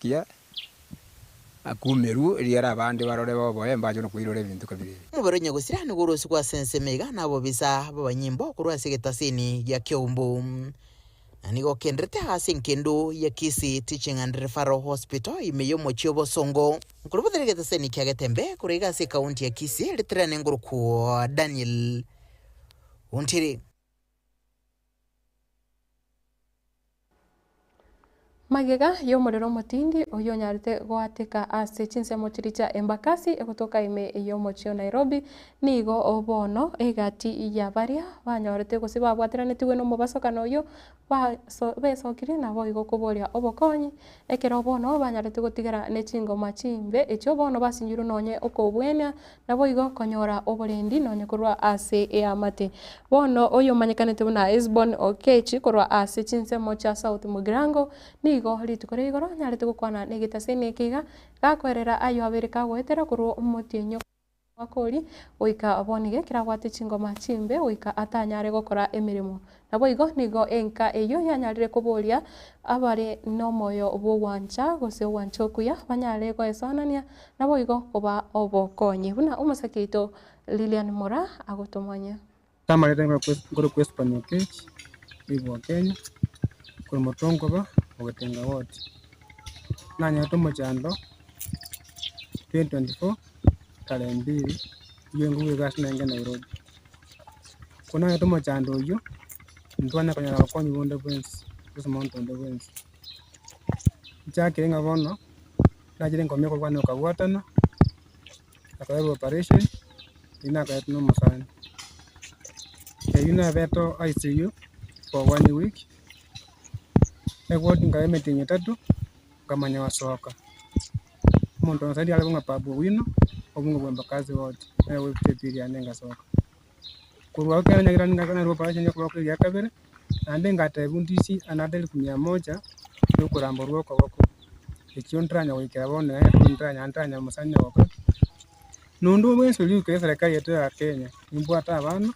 ekiya, akumerwe, rigiya abande barore boboe mbache nokoirora ebinto kabira ebi. Omobere o nyagosira nigo orosigwe ase ensemo iga nabobisa b'abanyimbo korwa ase egetasini gia Keumbu, na nigo okenderete ase engendu ya Kisii Teaching and Referral Hospital ime y'omochie o Bosongo. Nkorobotera egetaseni kia Getembe korwa iga ase ekaunti ya Kisii ritirane ngorokwo Daniel Ontiri. Magega y'omorero omotindi oyio onyarete goateka ase chinsemo chiria chia Embakasi egotoka ime y'omochie o Nairobi, nigo bono egati ya baria banyorete gose babwateranetigwe nomobasokano oyio besokirie naboigo koboria obokonyi, ekero bono banyarete gotigara ne chingoma chimbe echio bono basinyirwe nonye okobwenia Naboigo konyora oborendi nonye korwa ase eamate. Bono oyomanyekanete buna Hesbon Okechi korwa ase chinsemo chia South Mugirango nigo rituko ria igoro anyarete gokwana negetaseni eke iga gakoerera ayio abere kagoetera korwa omotienyi omwaka oria goika bono iga ekero abwate chingoma chimbe goika atanyare gokora emeremo. Naboigo nigo enka eyio yanyarire koboria abare nomoyo bw'ogwancha gose ogwancha okuya banyare goesoanania naboigo koba obokonyi, buna omosake oito Lilian Moraa agotomanyia. Amareta nkorokwa Espan Okech, oibwa Kenya, korwa Motongoba, ogotenga ward. Nanyarete omochando 2024 tarehe mbili, eywo ngokora egasi naende Nairobi. Ko nanyarete omochando oywo, ntwanya konyora obokonyi bonde bwensi, gose monto onde bwensi. Nchakire ng'a bono, nachire nkomenya korwana okabwatana, akaegwa operation, riria nakorete na omosani. Eywo nabete ICU for one week, eward nkaba emetienyi etato, nkamanya gosoka. Omonto onsaidi are kong'a Babu Owino, obunge bwa Embakasi ward, nere oetete ebill yane ngasoka. Korwa agwo ekero nanyagete narwa operation ya okoboko eria kabere, naende ngatebiwa ndisi another elfu mia moja ya okoramborwa okoboko, echio ntaranya goikera bono iga ntaranya ntaranya mosani ogokora. Nonde bwensi oria oikire eserekari yaito ya Kenya, nimbwate abana,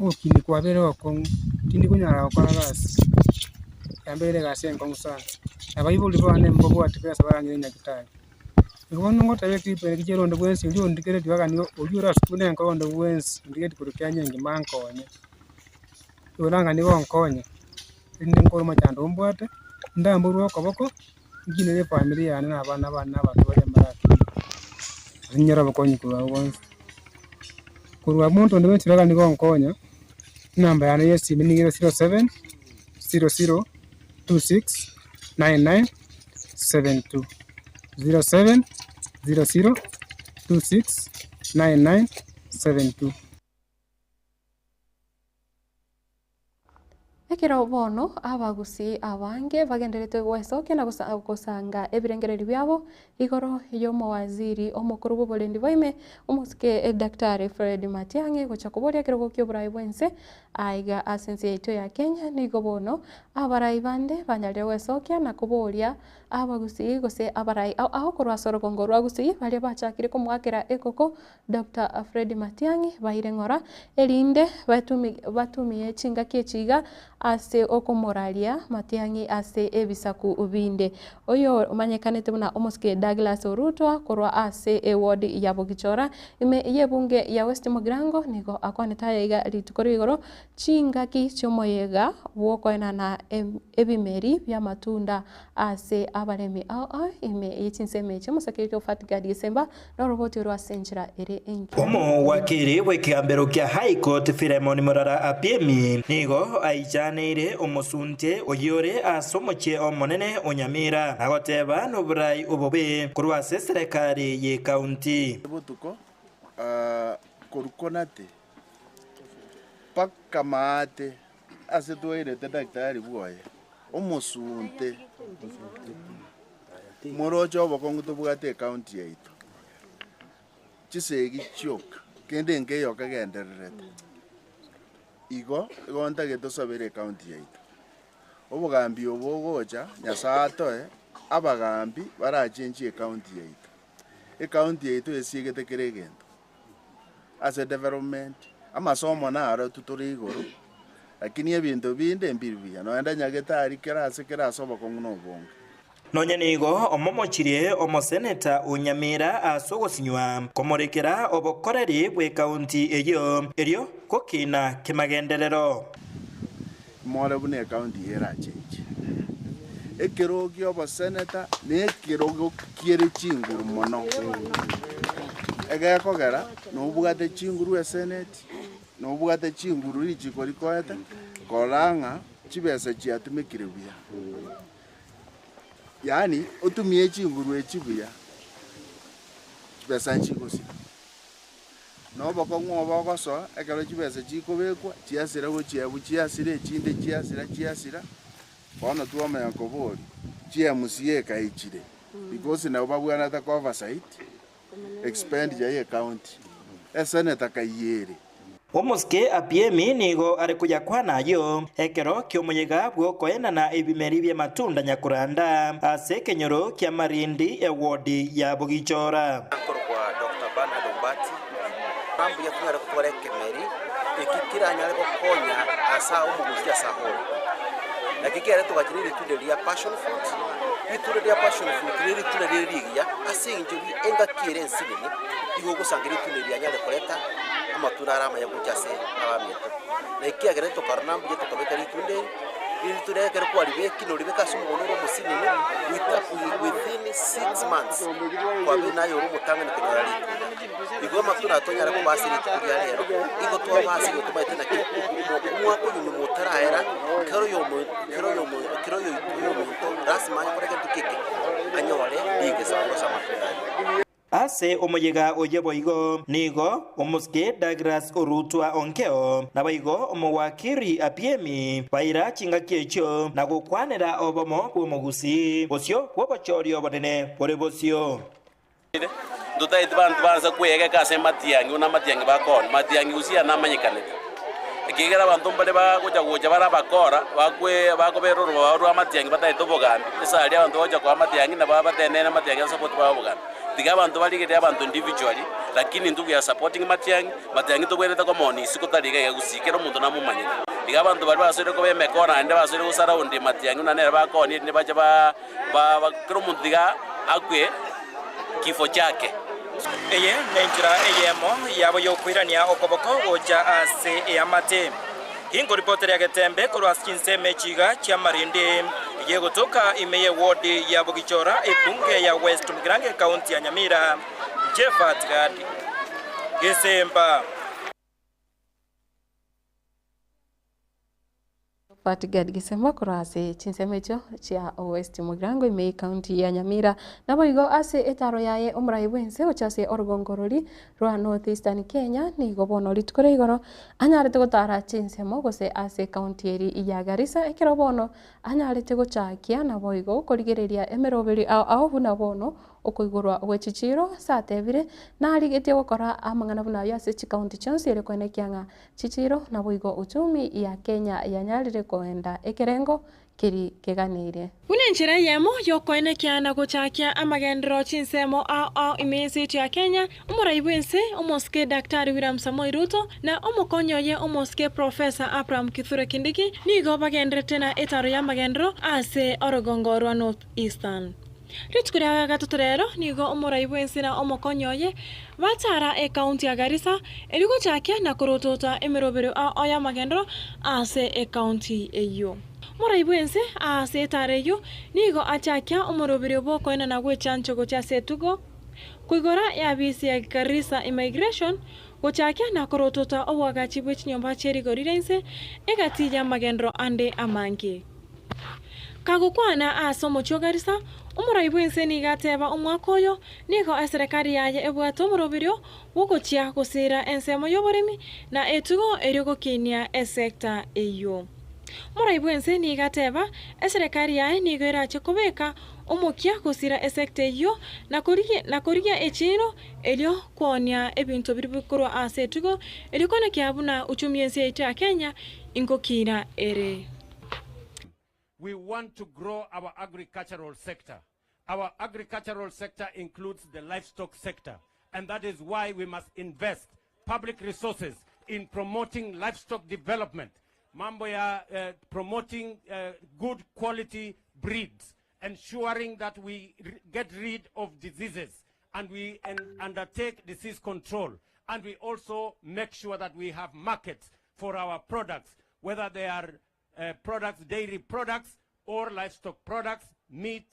ogokina kwabeire ogokong'u, tindi konyara gokora gasi, yambeire egasi enkong'u sana, abaibori bane mbabwati besa barang'ire nyagetari. Igo bono ngoteba eclip eye rigiya onde bwensi oria ondigeretie mpaka nigo oria orasukune enkoro onde bwensi ondigeretie korwa Kenya engima ankonye, igo nanga nigo onkonye, erinde nkore omochando ombwate, ndamborwe okoboko, nkinere efamiri yane na abana bane na abanto baria mbarakine, ninyore obokonyi korwa abwo bonsi. Korwa abwo monto onde bwensi oraganie nigo onkonya, enamba yane ya esimi nigo ere 07 00 26 99 72, 07 00 26 99 72. Ekero bono abagusii abange bagenderete gwesokia na gosanga ebirengererio biabo igoro y'omowaziri omokoro bw'oborendi bwa ime, omosike Daktari Fred Matiang'i gocha koboria ekerogo ki'oborai bw'ense aiga ase ense yaito ya Kenya, nigo bono abarai bande banyarire gwesokia na koboria abagusii gose abarai ao ao korwa ase orogongo rwa Gusii baria bachakire komoakera ekoko Doctor Fred Matiang'i baire ng'ora, erinde batumie chingaki echi iga ase okomoraria Matiang'i ase ebisaku binde. Oyo omanyekanete buna omosike Douglas Orutwa korwa ase eward ya Bogichora ime y'ebunge ya West Mugirango nigo akwanete aya iga rituko rigoro chingaki chi'omoyega bw'okoenana ebimeri bi'amatunda ase abaremi ao ao ime ye chinsemo echi. Omosike oito Fatgard Gisemba Noroboti orwo ase enchera ere engiya. Omowakiri bw'ekegambero kia High Court Philemon Murara Apiemi nigo aichaneire omosunte oyio ore ase omochie omonene o Nyamira na goteba noborai obobe korwa ase eserekari y'ekaunti. Botuko korwa Konate mpaka maate ase twairete daktari bwoye omosunte. Moroche obokong'u tobwate ecounty yaito, chisegi chioka, kende nkeiyo kegendererete. Igo, igo ntagete tosabere ecounty yaito. Obogambi obo bogocha, Nyasae atoe, abagambi barachenchie ecounty yaito. Ecounty yaito esiegete kera egento, ase development, amasomo naro totore igoro, lakini ebinto binde mbiri buya, nonye nyagetari kera ase kera ase obokong'u na obonge. Nonya nigo omomochirie omoseneta o Nyamira ase ogosinywa komorekera obokoreri bw'ekaunti eyio, erio gokina kemagenderero. More buna ekaunti eye erachenche. Ekerogo ki'oboseneta nekerogo kiere chinguru mono. Egekogera nobwate chinguru eseneti, nobwate chinguru richiko rikoete, kora ng'a chibesa chiatumekire buya. Yaani otumie chinguru echi buya, chibesa nchigosira. Na obokong'u obo ogosoa ekero chibesa chikobekwa, chiasira gochia abwo chiasira echinde chiasira chiasira, bono twamanya koboria, chiMCA ekaichire because nabo babwenerete ko oversight expenditure ye ecounty, esenator kaiye ere. Omosike Apiemi nigo are koyakwana ayio ekero ki'omoyega bw'okoenana ebimeri bi'amatunda nyakoranda ase ekenyoro kia Marindi ewodi ya Bogichora. Nkorokwa Doctor Bernard Ombati, na mbuya tonyare gotwara ekemeri eki keranyare gokonya ase omogusi ase ahore. Naki ekero togachire ritunda ria passion fruit, ritunda ria passion fruit ne ritunda rire rigiya ase eng'encho engaki ere ensinini igo ogosanga ritunda eri rianyare koreta amatunda are amaya gocha ase abaminto. Na ekiagera tokarora na mbuya tokabeka ritunda eri, ritunda eri ekero kwaribekire noribeka ase omogondo ore omosinini, within 6 months kwabeire naye ore omotang'ani konyora ritunda. Igo amatunda aya tonyare koba ase rituko ria rero, igo twaba ase egento tomaete naki omwaka oyo nyuma otaraera, kera oyomo kera oyomo kera oyominto lasima akore gento ki eke, anyore rigesa korwa ase amatunda aya. Ase omoyega oye boigo nigo omosike Douglas Orutwa Onkeo, naboigo omowakiri Apiemi baira chingaki echio na gokwanera obomo bw'omogusii bosio bw'obochori obonene bore bosio. Ntotaeti banto bansa kweyegeka ase amatiang'i buna amatiang'i bakoonia. Matiang'i gose namanyekanete, ekiagera abanto mbare bagocha gocha bare abakora, bakwe bakobera orobao rwa amatiang'i bataete obogambi, ase aria abanto bagocha koa amatiang'i nabo abatenene amatiang'i asupport bae obogambi. Tiga abanto barigererie abanto individually, lakini intwe we are supporting matiang'i, matiang'i tobwenerete komoonia isiko tari iga iga gusii, kera omonto namomanyete. Iga abanto baria basoire koba emekora naende basoire gosurround matiang'i buna nere bakoonia erinde bache ba ba kera omonto tiga akwe kifo chake. Eye nenchera eyemo yabo y'okoirania okoboko gocha ase eamate. Inkoripoteria getembe korwa ase chinsemo echiga chi'amarindi eyio egotoka ime y'ewodi ya Bogichora ebunge ya West Mugirango ekaunti ya Nyamira. Jephat Gadi, Gesemba. Robert Gad Gisemba korwa ase chinsemo echio chia West Mugirango ime y'Ecounty ya Nyamira. Naboigo ase etaro yaye omorai bw'ense gochia ase orugongo rori rwa North Eastern Kenya nigo bono rituko ria igoro anyarete gotara chinsemo gose ase ecounty eri ya Garissa ekero bono anyarete gochakia naboigo korigereria emeroberi ao ao buna bono Okoigorwa gwe chichiiro ase atebire, narigetie gokora amang'ana buna ayio ase chikaunti chionsi ere koenekia ng'a chichiiro naboigo uchumi ya Kenya yanyarire koenda ekerengo keri keganeirie. Buna enchera eyemo y'okoenekia na gochakia amagenderero chinsemo ao ao ime y'ense yaito ya Kenya, omorai bw'ense, omosike Daktari William Samoei Ruto, na omokonyi oye omosike Professor Abraham Kithure Kindiki nigo bagenderete na etaro y'amagenderero ase orogongo rwa North Eastern. Rituko ria gatato rero nigo omorai bw'ense na omokonyi oye batara ekaunti ya Garissa erio gochakia na korotota emeroberio ao y'amagenderero ase ekaunti eyio. Omorai bw'ense ase etara eyio nigo achakia omoroberio bw'okoenana gw'echancho gochia ase etugo, koigora eabisi ya Garissa Immigration, gochakia na korotota oboagachi bwe chinyomba chie rigori ria inse egati y'amagenderero ande amange. Kagokwana ase omochie o Garissa, omorai bw'ense nigo ateba omwaka oyo nigo eserekari yaye ebwate omoroberio bw'ogochia gosiira ensemo y'oboremi na etugo erio gokinia esecta eyio. Omorai bw'ense nigo ateba eserekari yaye nigo erache kobeka omokia gosiira esecta eyio na korigia na korigia echiiro erio koonia ebinto biria bikorwa ase etugo erio konekia buna uchumi y'ense yaito ya Kenya ingokiira ere. We want to grow our agricultural sector. Our agricultural sector includes the livestock sector, and that is why we must invest public resources in promoting livestock development. Mambo ya promoting good quality breeds ensuring that we get rid of diseases and we undertake disease control. And we also make sure that we have markets for our products, whether they are products, dairy products, or livestock products, meat,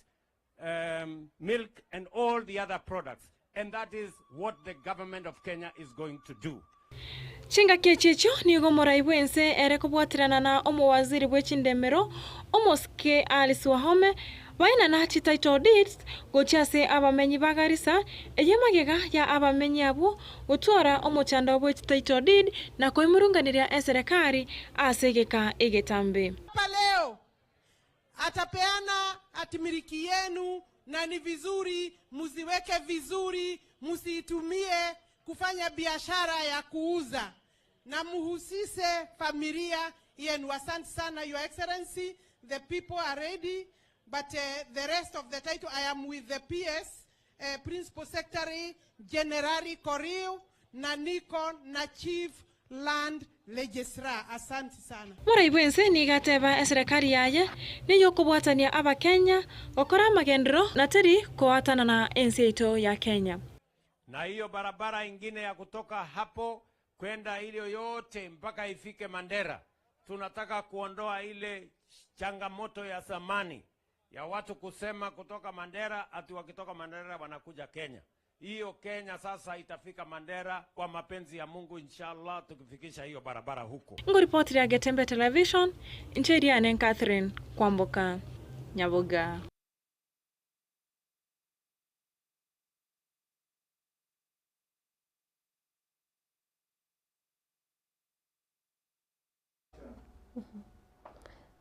milk, and all the other products. And that is what the government of Kenya is going to do. Chingaki echi echio nigo omorai bw'ense ere kobwaterana na omowaziri bwe chindemero, omosike Alice Wahome, baenana chititle deeds gochia ase abamenyi ba Garissa, eye magega ya abamenyi abwo gotwora omochando bwe chititle deed na koimurunganeria eserekari ase egeka egetambe. Hapa leo atapeana hatimiliki yenu, na ni vizuri muziweke vizuri, musiitumie kufanya biashara ya kuuza na muhusise familia yenu. Asante sana Your Excellency, the people are ready, but the rest of the title, I am with the PS, Principal Secretary General Korir, na niko na Chief Land Registrar. Asante sana. Morai bw'ense nigo ateba eserekari yaye neyokobwatania Abakenya gokora amagenderero na teri koatanana ense yaito ya Kenya. Na hiyo barabara ingine ya kutoka hapo kwenda ile yote mpaka ifike Mandera, tunataka kuondoa ile changamoto ya zamani ya watu kusema kutoka Mandera ati wakitoka Mandera wanakuja Kenya. Hiyo Kenya sasa itafika Mandera kwa mapenzi ya Mungu, inshallah, tukifikisha hiyo barabara huko. Ngoripoti ya Getembe Television, Ncheriane Catherine Kwamboka Nyaboga.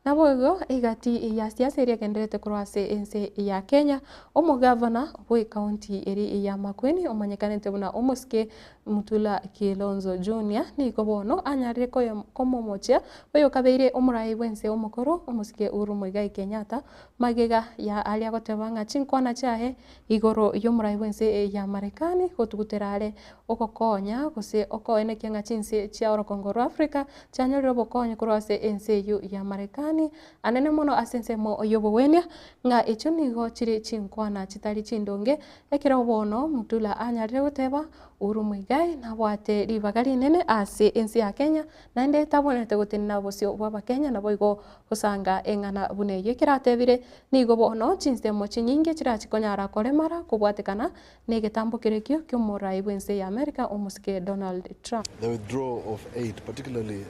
Naboigo egati ya siasa eria egenderete korwa ase ense ya Kenya, omogavana bwe county eri ya Makueni omanyekanete buna omosike Mutula Kilonzo Junior nigo bono anyarire komomochia oyo kabeire omorai bwense omokoro omosike Uhuru Muigai Kenyatta magega ya aria goteba ng'a chinkwana chiaye igoro y'omorai bwense ya Marekani gotugutera are ogokonya gose okoenekia ng'a chinse chia orokongo rwa Africa chianyorire obokonyi korwa ase ense eywo ya Marekani anene mono ase ensemo y'obogwenia ng'a echio nigo chire chinkwana chitari chindonge ekero bono Mutula anyarire goteba Uhuru Muigai nabwate ribaga rinene ase ense ya Kenya naende tabwenerete gotenena bosio bwa abakenya naboigo gosanga eng'ana buna eywo ekeratebire nigo bono chinsemo chinyinge chirachikonyara koremara kobwatekana na egetambo kerekio kia omorai bwense ya America omosike Donald Trump. The withdrawal of aid, particularly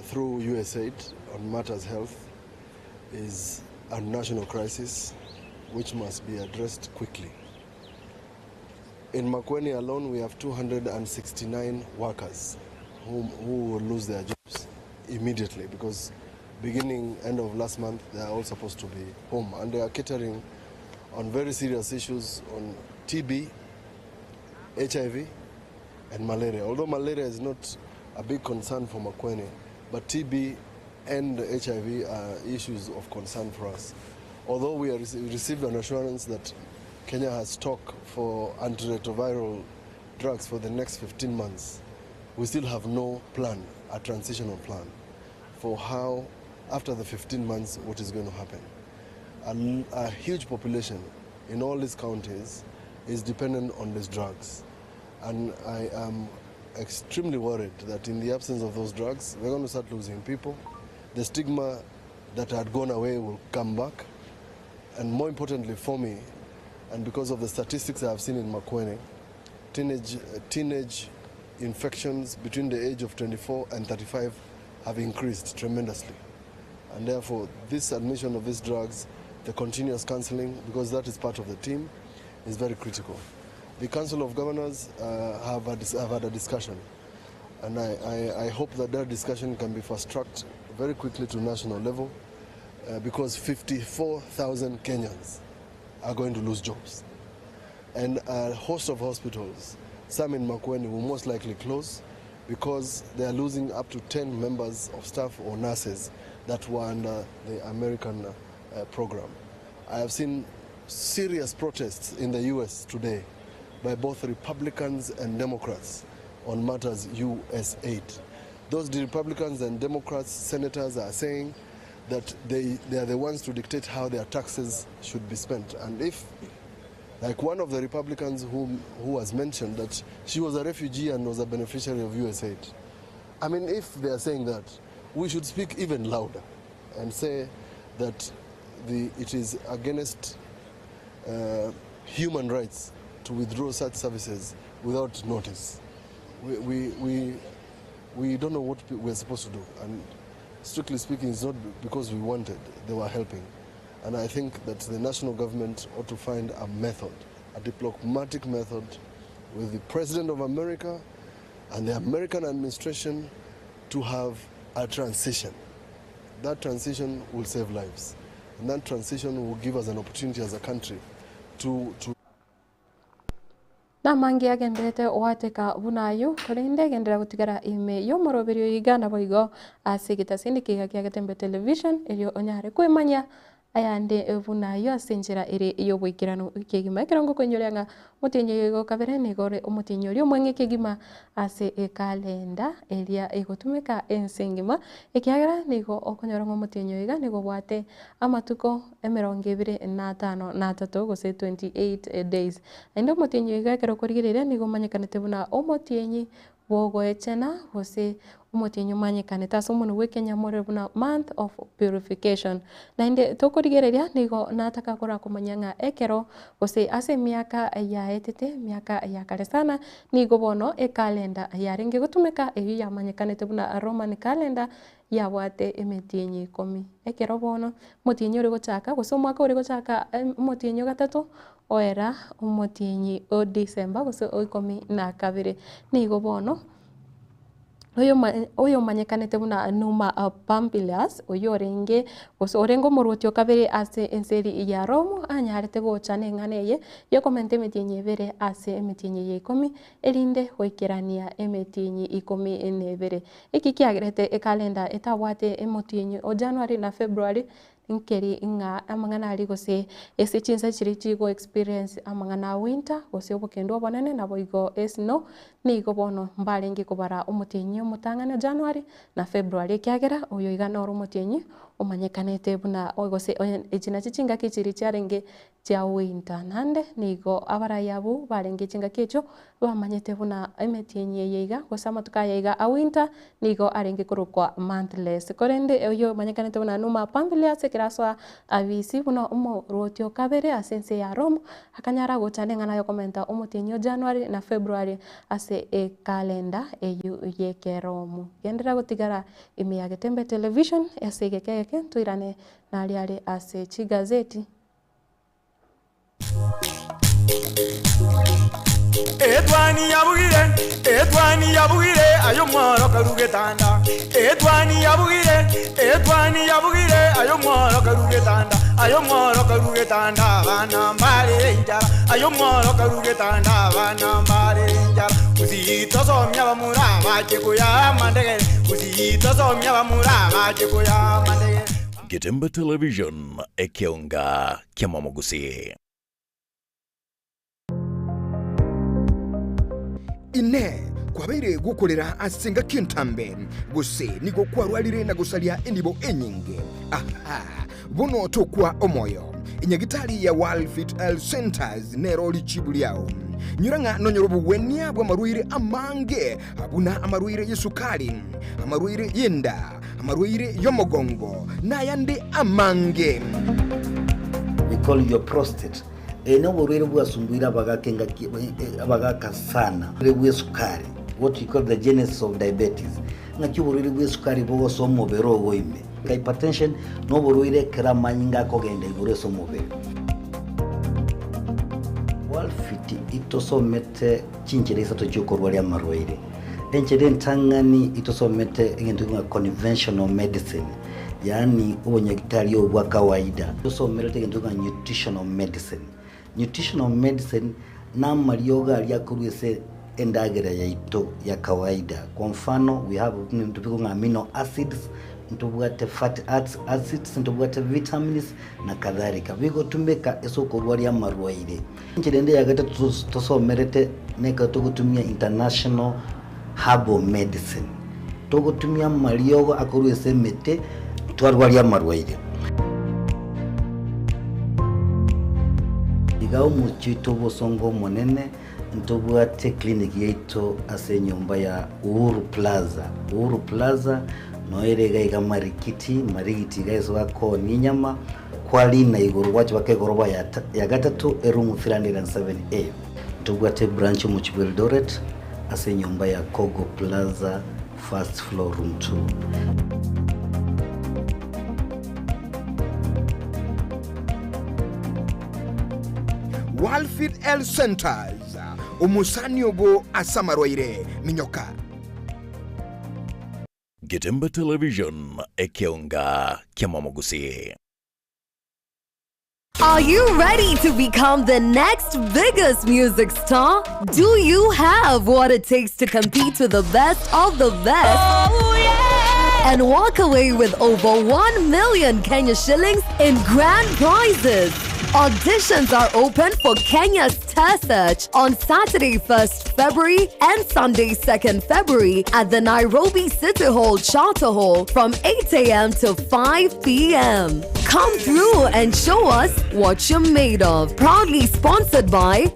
through USAID on matters health, is a national crisis which must be addressed quickly. In Makueni alone, we have 269 workers who will lose their jobs immediately because beginning end of last month, they are all supposed to be home, and they are catering on very serious issues on TB, HIV, and malaria. Although malaria is not a big concern for Makueni, but TB and HIV are issues of concern for us. Although we received an assurance that Kenya has stock for antiretroviral drugs for the next 15 months, we still have no plan, a transitional plan, for how, after the 15 months, what is going to happen. A huge population in all these counties is dependent on these drugs. And I am extremely worried that in the absence of those drugs, we're going to start losing people. The stigma that had gone away will come back. And more importantly for me, and because of the statistics I have seen in Makueni, teenage infections between the age of 24 and 35 have increased tremendously. And therefore, this admission of these drugs, the continuous counseling, because that is part of the team, is very critical. The Council of Governors have had a discussion, and I hope that that discussion can be fast-tracked very quickly to national level, because 54,000 Kenyans are going to lose jobs. And a host of hospitals, some in Makueni, will most likely close because they are losing up to 10 members of staff or nurses that were under the American program. I have seen serious protests in the US today by both Republicans and Democrats on matters USAID. Those Republicans and Democrats senators are saying that they, they are the ones to dictate how their taxes should be spent. And if, like one of the Republicans who, who has mentioned that she was a refugee and was a beneficiary of USAID, I mean, if they are saying that, we should speak even louder and say that the, it is against uh, human rights to withdraw such services without notice. We, we, we, we don't know what we're supposed to do. And strictly speaking, it's not because we wanted, they were helping. And I think that the national government ought to find a method, a diplomatic method, with the President of America and the American administration to have a transition. That transition will save lives. And that transition will give us an opportunity as a country to, to Namange agenderete goateka buna ayio, korende genderera gotigara ime y'omoroberio iga naboigo ase egetasini kiga kia Getembe Television, erio onyare kwemanya ayande buna ayio ase enchera ere y'oboikeranu kegima. Ekero ngokoinyoria ng'a omotienyi oyo igo kabere nigo ore omotienyi oria omweng'e kegima ase ekalenda eria egotumeka ense engima, ekiagera nigo okonyora ng'a omotienyi oyo iga nigo obwate amatuko emerongo ebere na atano na atato gose 28 days. Naende omotienyi oyo iga ekero okorigereria nigo omanyekanete buna omotienyi bw'ogoechena gose omotienyi omanyekanete ase omonwe bw'ekenyamorero buna month of purification. Naende tokorigereria nigo nataka korakomanya ng'a ekero gose ase emiaka yaetete, emiaka ya kare sana, nigo bono ekalenda yarenge gotumeka eyio yamanyekanete buna Roman calendar yabwate emetienyi ikomi. Ekero bono omotienyi ore gochaka gose omwaka ore gochaka omotienyi o gatato oera omotienyi o December gose o ikomi na kabere. Nigo bono oyomanyekanete buna Numa Pompilius, oyio orenge gose orenge omorwoti o kabere ase ense eria ya Rome, anyarete gocha neng'ana eye yokomenta emetienyi ebere ase emetienyi eye ikomi, erinde goikerania emetienyi ikomi na ebere. Eki kiagerete ekalenda etabwate emotienyi o January na February, nkeri ng'a amang'ana aria gose ase chinsa chiria chigo experience amang'ana a winter gose obokendu obonene naboigo esnow, nigo bono mbarenge kobara omotienyi omotang'ani o January na February ekiagera oyo iga noro omotienyi omanyekanete buna gose echi nachio chingaki chiria chiarenge chia winter. Naende nigo abarai abwo barenge chingaki echio bamanyete buna emetienyi eye iga, gose amatuko aya iga a winter, nigo arenge korokwa monthless. Korende oyio omanyekanete buna Numa Pompilius ekero asoa abisi buna omorwoti o kabere ase ense ya Rome, akanyara gocha neng'ana yokomenta omotienyi o January na February ase ekalenda eyio y'Ekeromu. Genderera gotigara ime ya Getembe Television ase egeka egeke ntoirane naria are ase chigazeti. Etwani yabugire, etwani yabugire, aye omworo karu getanda. Etwani yabugire, etwani yabugire, aye omworo karu getanda. Aye omworo karu getanda, abana mbare enchara. Aye omworo karu getanda, abana mbare enchara. Gusii tosomia abamura bache koyaa amandegere. Gusii tosomia abamura bache koyaa amandegere. Getembe Television, ekeonga kiamamogusii. Inee! Kwabeire gokorera ase engaki entambe, gose nigo kwarwarire na gosaria enibo enyinge? Aha! Bono tokwa omoyo. Enyagitari ya World Fit Health Centers nero richibu riao. Nyora ng'a nonyore obogwenia bw'amarwaire amange, buna amarwaire y'esukari, amarwaire y'enda, amarwaire y'omogongo, na ayande amange. We call your prostate. Eye noborwaire bwasumbuire abagaka engaki abagaka sana. Oborwaire bwa esukari, what we call the genesis of diabetes. Ng'aki oborwaire bwa esukari bogosoa omobere ogo ime. Hypertension noborwaire ekero amanyinga akogenda igoro ase omobere. Worldfit itosomete chinchera isato chiokorwaria amarwaire. Enchera entang'ani itosomete egento ng'a conventional medicine, yaani obonyagitari obo bwa kawaida. Tosomerete egento ng'a nutritional medicine. Nutritional medicine namariogo aria akorwa ase endagera yaito ya kawaida. Kwa mfano we have ebinto bikong'a ng'a amino acids, ntobwate fatty acids, ntobwate vitamins na kadhalika. Bigotumeka ase okorwaria amarwaire. Enchera ende ya gatato tosomerete nekero togotumia international herbal medicine. Togotumia amariogo akorwa ase emete. Twarwaria amarwaire. Iga omochie oito obosongo omonene ntobwate clinic yaito ase enyomba ya Uhuru Plaza. Uhuru Plaza noyo ere iga iga Marikiti, Marigiti iga ase bakoonia enyama, kwarina igoro gwacha baka egoroba ya ya gatato eroom 307A. Ntobwate ebranch omochie bwa Eldoret ase enyomba ya Kogo Plaza First floor room 2. Walfit Health Centers, omosani obo ase amarwaire, minyoka. Getembe Television, ekeonga ki'amamogusii. Are you ready to become the next biggest music star? Do you have what it takes to compete with the best of the best? Oh, yeah! And walk away with over 1 million Kenya shillings in grand prizes. Auditions are open for Kenya's Star Search on Saturday, 1st February and Sunday, 2nd February at the Nairobi City Hall Charter Hall from 8 a.m. to 5 p.m. Come through and show us what you're made of. Proudly sponsored by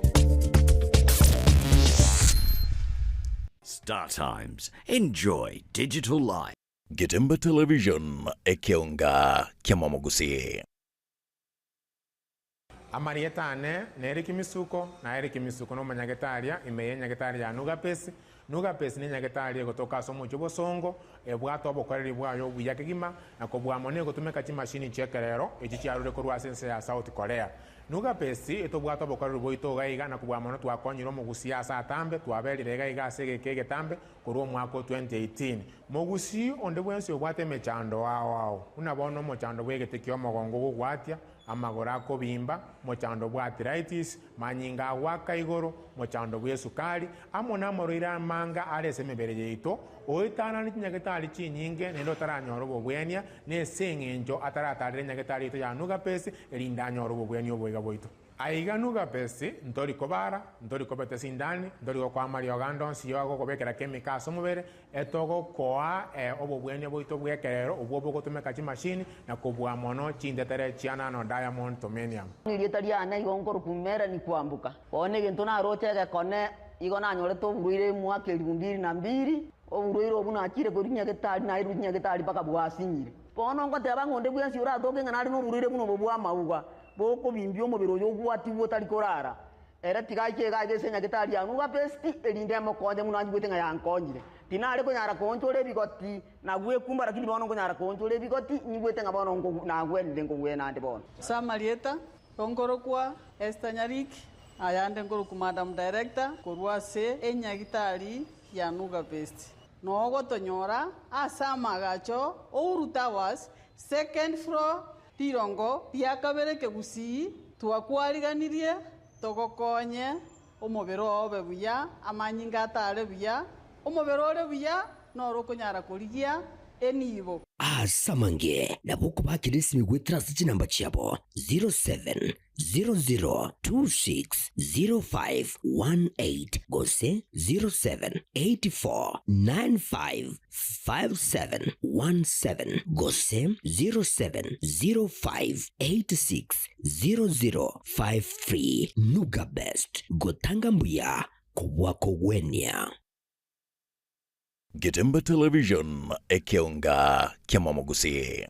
Star Times. Enjoy digital life. Getembe Television, ekeonga ki'amamogusii. Amarieta ane nere Kimisuko, na ere Kimisuko nomonyagetaria ime y'enyagetari ya Nugapesi. Nugapesi nenyagetari egotoka ase omochie obosongo, ebwate obokoreri bwaye obuya kegima, na kobua mono egotumeka chimashini chi'ekerero echi chiarure korwa ase ense ya South Korea. Nugapesi etobwate obokoreri bwaito iga iga na kobua mono twakonyire omogusii ase atambe, twaberire iga iga ase egeka egetambe korwa omwaka o 2018. Mogusii onde bwensi obwate emechando ao ao, buna bono omochando bw'egete ki'omogongo ogogwatia, amagoro akobimba, mochando bw'arthritis, manyinga agoaka igoro, mochando bw'esukari, amo namarwaire amanga are ase emebere yaito, oetanane chinyagetari chinyinge naende otaranyora obobwenia, nese eng'encho ataratarera enyagetari yaito ya Nugapesi, erinde anyore obobwenia oboiga bwaito. Aiga Nugapesi, ntori kobara, ntori kobeta sindani, ntori gokoa amariogo ande onsi y'ogokobekera chemical ase omobere, Etogokoa obobwenia bwaito bw'ekerero obwo bogotumeka chimashini na kobua mono chintetere chia nano diamond tomenium. Erieta riane igo nkorokwa Melanie Kwamboka. Bono egento naroche egekone, igo nanyorete oborwaire emwaka elifu mbili na mbili, oborwaire obwo nachire korwa nyagetari nairwe nyagetari mpaka bwasinyire. Bono ngoteba ng'a onde bwensi oratoke ng'a nare noborwaire buna obo bwa amauga, bokobimbia omobere oyo ogwatigwe otari korara, Ere tiga aiche iga aiga ase enyagetari ya Nugapesti, erinde emokonye buna anyigwete ng'a yankonyire. Tinare konyara koonchora ebigoti na gwekumba, lakini bono nkonyara koonchora ebigoti, nyigwete ng'a bono nagwenire nkogwena ande bono. Ase amarieta, nkorokwa Esther Nyariki, ayande nkorokwa Madam Director korwa ase enyagitari ya Nugapesti. Nogotonyora ase amagacho Uhuru Towers, second floor, Rirongo ria kabere kegusii twakwariganirie togokonye omobere oo obe buya, amanyinga atare buya, omobere ore buya noro okonyara korigia enibo. Ase amange nabo okobakera esimi goetera ase chinamba chiabo 0700260518 gose 078495 5717 gose 0705860053 Nuga Best, gotanga mbuya kobua kogwenia. Getembe Television, ekeonga ki'amamogusii.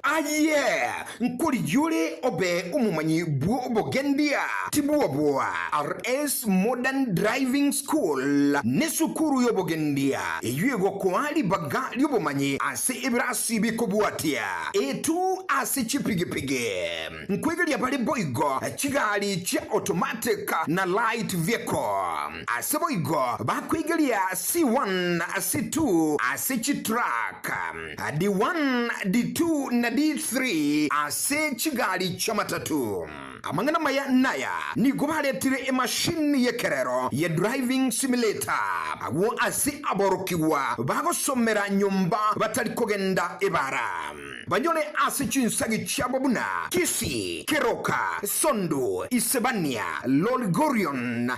Aye, nkorigia ore obe omomanyi bw'obogendia, tibwoboa. RS Modern Driving School nesukuru y'obogendia eyio egokoa ribaga ri'obomanyi ase ebirasi bikobwatia A2 ase chipigipigi. Nkwegeria bare boigo chigari chia automatic na light vehicle. Ase boigo bakwegeria C1, C2 ase chitruck. D1, D2 na D3 ase chigari chi'amatatu. Amang'ana amaya naya, nigo baretire emashini y'ekerero ye driving simulator agwo ase aborokigwa bagosomera nyomba batari kogenda ebara. Banyore ase chinsagi chiabo buna Kisii, Keroka, Sondu, Isebania, Lolgorion,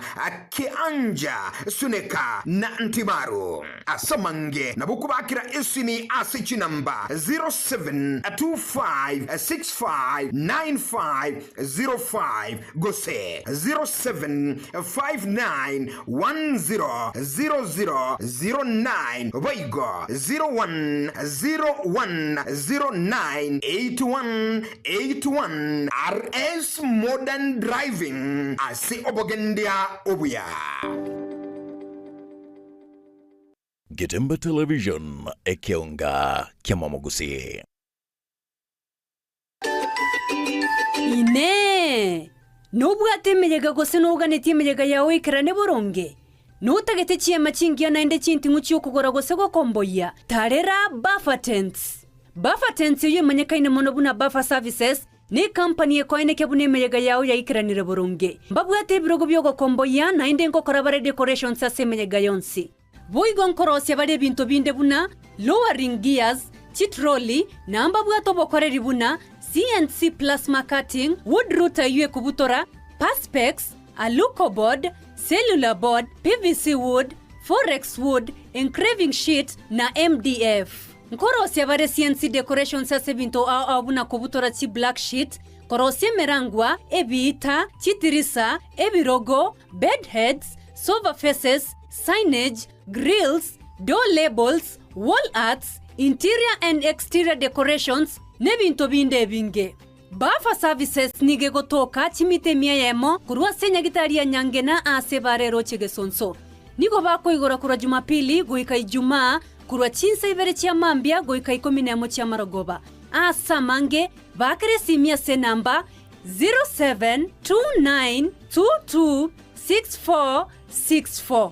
Kianja, Suneka, na Ntimaru. Ase amange nabo okobakera esimi ase chinamba 0725659505 gose 0759100009 boigo 0101098181 RS Modern Driving ase obogendia obuya. Getembe Television, ekeonga ki'Omomogusii. Inee! Nobwate emeyega gose noganetie emeyega yao ekerane boronge? Notagete chiema chingiya naende chinting'u chi'okogora gose gokomboyia? Tarera Buffer Tents! Buffer Tents eyio emanyekaine mono buna Buffer Services, Necompany ekoenekia buna emeyega yao yaikeranire boronge. Mbabwate ebirogo bi'ogokomboyia, naende nkokora bare decorations ase emeyega yonsi. Boigo nkorosia bare ebinto binde buna lowering gears, chitrolley, na mbabwate obokoreri buna CNC plasma cutting, wood router eyio ekobutora, perspex, alucoboard, cellular board, PVC wood, forex wood, engraving sheet, na MDF. Nkorosia bare CNC decorations ase ebinto ao ao buna kobutora chi black sheet, korosia emerangwa, ebiita, chitirisa, ebirogo, bed heads, sofa faces, signage, grills, door labels, wall arts, interior and exterior decorations, n'ebinto binde ebinge. Buffer Services nigo egotoka chimita emia eyemo korwa ase enyagitari ya Nyangena aase bare eroche Gesonso. Nigo bakoigora korwa Jumapili goika Ijumaa korwa chinsa ibere chia mambia goika ikomi nemo chia marogoba. Aase amange, baakera esimi ase enamba 0729226464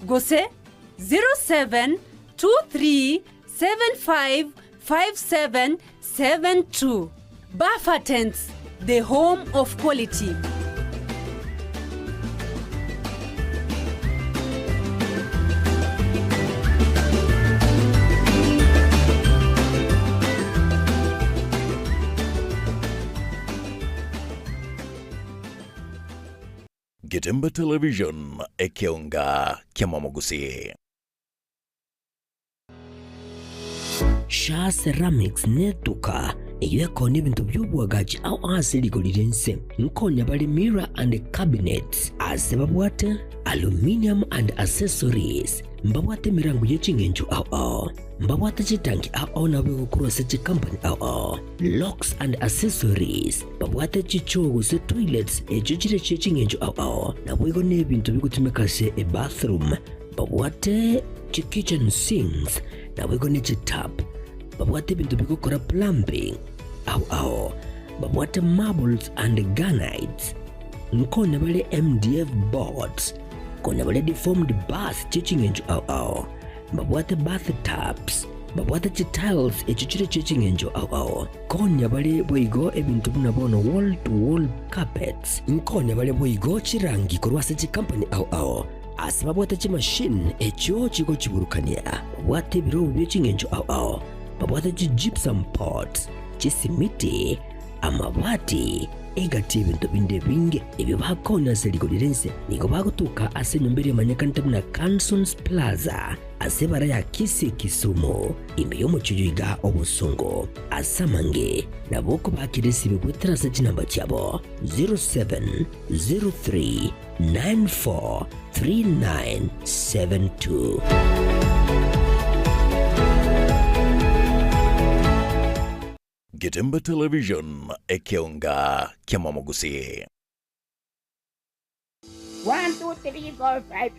gose 0723755772. Buffer Tents, the home of quality. Getembe Television, ekeonga ki'Omomogusii. Shaa Ceramics netuka eyio ekoonia ebinto bi'oboagachi ao ase rigori ri'ense. Nkonya bare mirror and cabinets ase babwate aluminium and accessories. Mbabwate emerango ye ching'encho ao ao. Mbabwate chitanki ao ao nabo egokorwa ase chicompany ao ao. Locks and accessories. Babwate chichoo gose toilets echio chire chie ching'encho ao ao. Naboigo nebinto bigotumeka ase ebathroom. Babwate chi-kitchen sinks, naboigo ne chi-tap. Babwate ebinto bigokora plumbing ao ao. Babwate marbles and granites. Nkonya bare MDF boards. Konya bare deformed bars chie ching'encho ao ao. Babwate bath tubs. Babwate chi-tiles echio chire chie ching'encho ao ao. Konya bare boigo ebinto buna bono wall to wall carpets. Nkonya bare boigo chirangi korwa ase chikampani ao ao. Ase babwate chimashini echio chigochiburukania, babwate ebirobu bie ching'encho ao ao, babwate chi-gypsum pots, chisimiti, amabati, egati y'ebinto binde ebinge ebio bakonya ase rigori ri'ense. Nigo bagotoka ase enyomba eria emanyekanete buna Cansons Plaza ase ebara ya Kisii Kisumu, ime y'omochie oyo iga obosongo. Ase amange nabo okobakera esibe goetera ase chinamba chiabo 0703 943972. Getembe Television, ekeonga ki'Omomogusii. One, two, three, four, five.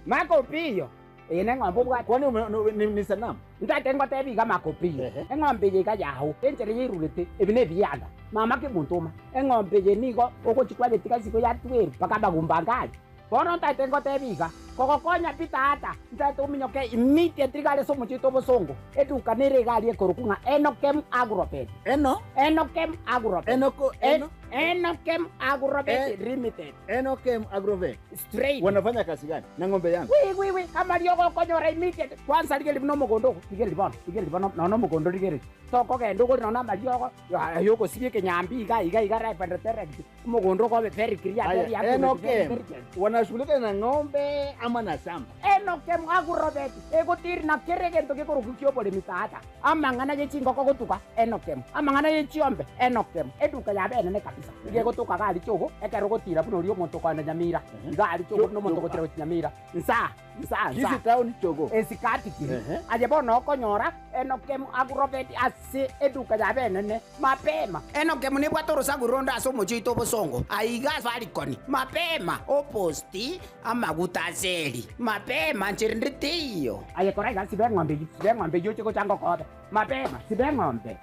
Maka Opiyo, eye neng'ombe obwate. Kwani ni sanamu? Ntagete ngotebi iga Maka Opiyo, eng'ombe eye iga yao, enchera yairurete, ebi nebianda. Mama Kemunto-oma, eng'ombe eye nigo ogochia kwayetiga isiko ya twelve mpaka amagumba ange aria. Bono ntagete ngotebi iga, kogokonya pi tata, ntagete ominyoke immediately iga are ase omochie oito obosongo, eduka nere iga aria ekorokwa ng'a Enokem Agrovet. Eno? Enokem Agrovet. Enoko, eno? Enokem Agrovet Limited. Enokem Agrovet. Straight. Wanafanya kazi gani na ng'ombe yangu? Wi wi wi amariogo okonyora immediate. Kwanza rigereria buna omogondo ogo, rigereria bono, rigereria bono nonya omogondo rigereria. Tokogenda ogore nonya amariogo aye ogosibia ekenyambi iga iga iga right and direct. Omogondo okobe very clear, very Aya, accurate, very Enokem intelligent. wanashughulika na ng'ombe ama na shamba? Enokem Agrovet egotiri na kera egento gekorokwa ki'oboremi tata. Amang'ana ye chingoko gotuga, Enokem. Amang'ana ye chiombe, Enokem. Eduka yabo enene kabisa. Nigo egotoka iga aria Chogo, ekero ogotira buna oria omonto okoenda Nyamira. Iga aria Chogo buna omonto ogotira gochia Nyamira. Nsaa, nsaa, nsaa. Kisii town, Chogo. Esikati kiri. Aye bono okonyora Enokem Agrovet ase eduka yabo enene. Mapema. Enokem nebwate orosaku ronde ase omochie oito obosongo, aiga Safaricon. Mapema, oposti amaguta ase eri. Mapema, nchera ende teiyo. Aye kora iga, siba eng'ombe eyio, siba eng'ombe eyio oche gocha ngokobe. Mapema, siba eng'ombe.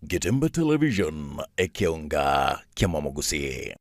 Getembe Television, ekeonga ki'amamogusii.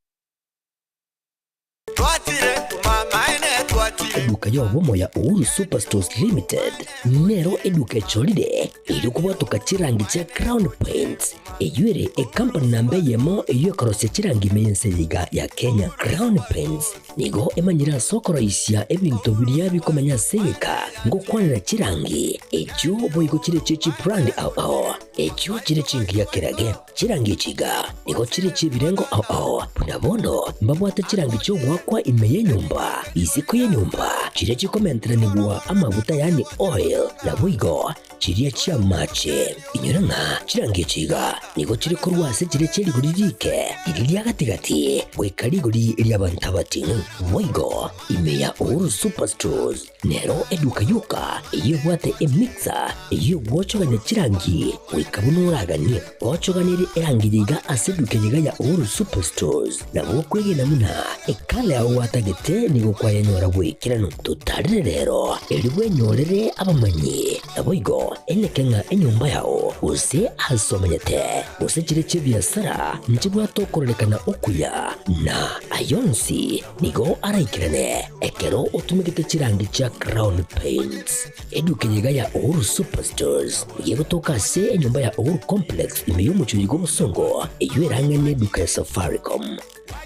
Eduka y'obomo ya Uhuru Superstores Limited nero eduka echorire erio kobwatoka chirangi chia Crown Paints, eyio ere ekampani namba eyemo eyio ekorosia chirangi ime y'ense eye iga ya Kenya. Crown Paints nigo emanyire ase okoroisia ebinto biria bikomenya ase egeka ngokwanera chirangi echio boigo chire chie chibrand ao ao echio chire chingiya kerage. Chirangi echi iga nigo chire chi'ebirengo ao ao, buna bono mbabwate chirangi chi'ogoakwa ime y'enyomba, isiko y'enyomba, chiria chikomenteranigwa amaguta yaani oil, naboigo chiria chi'amache. Inyora ng'a chirangi echi iga nigo chire korwa ase chiria chie rigori riike, riria ria gati-gati, goika rigori ri'abanto abating'u. Boigo ime ya Uhuru Superstores Nero eduka yoka eyio ebwate emixer eyio egwochogania chirangi goika buna oraganie. Gochoganerie erangi yaiga ase eduka eyeiga ya Uhuru Superstores nabo okwegena buna ekala yao gwatagete nigo kwayenyora bw'ekeranu. Totarere rero erio bwenyorere abamanyi naboigo eneke ng'a enyomba yao gose ase omenyete gose chire chi'ebiasara nchibwate okororekana okuya na ayonsi Nigo araikerane ekero otumegete chirangi chia Crown Paints. Eduka eye iga ya Uhuru Superstores nigo egotoka ase enyomba ya Uhuru Complex ime y'omochie oyo bw'obosongo eyio erang'ane eduka ya Safaricom.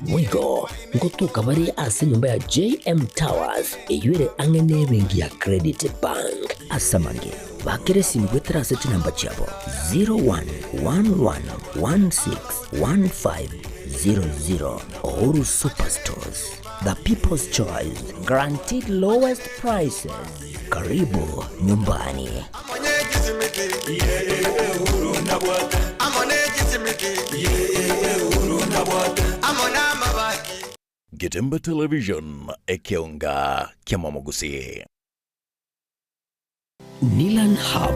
Boigo ngotoka bare ase enyomba ya JM Towers eyio ere ang'e n'ebenki ya Credit Bank. Ase amange, bakera esimi goetera ase chinamba chiabo 0111161500. Uhuru Superstores, the people's choice, guaranteed lowest prices. Karibu nyumbani. Getembe Television, ekeonga kiamamogusii. Nilan Hub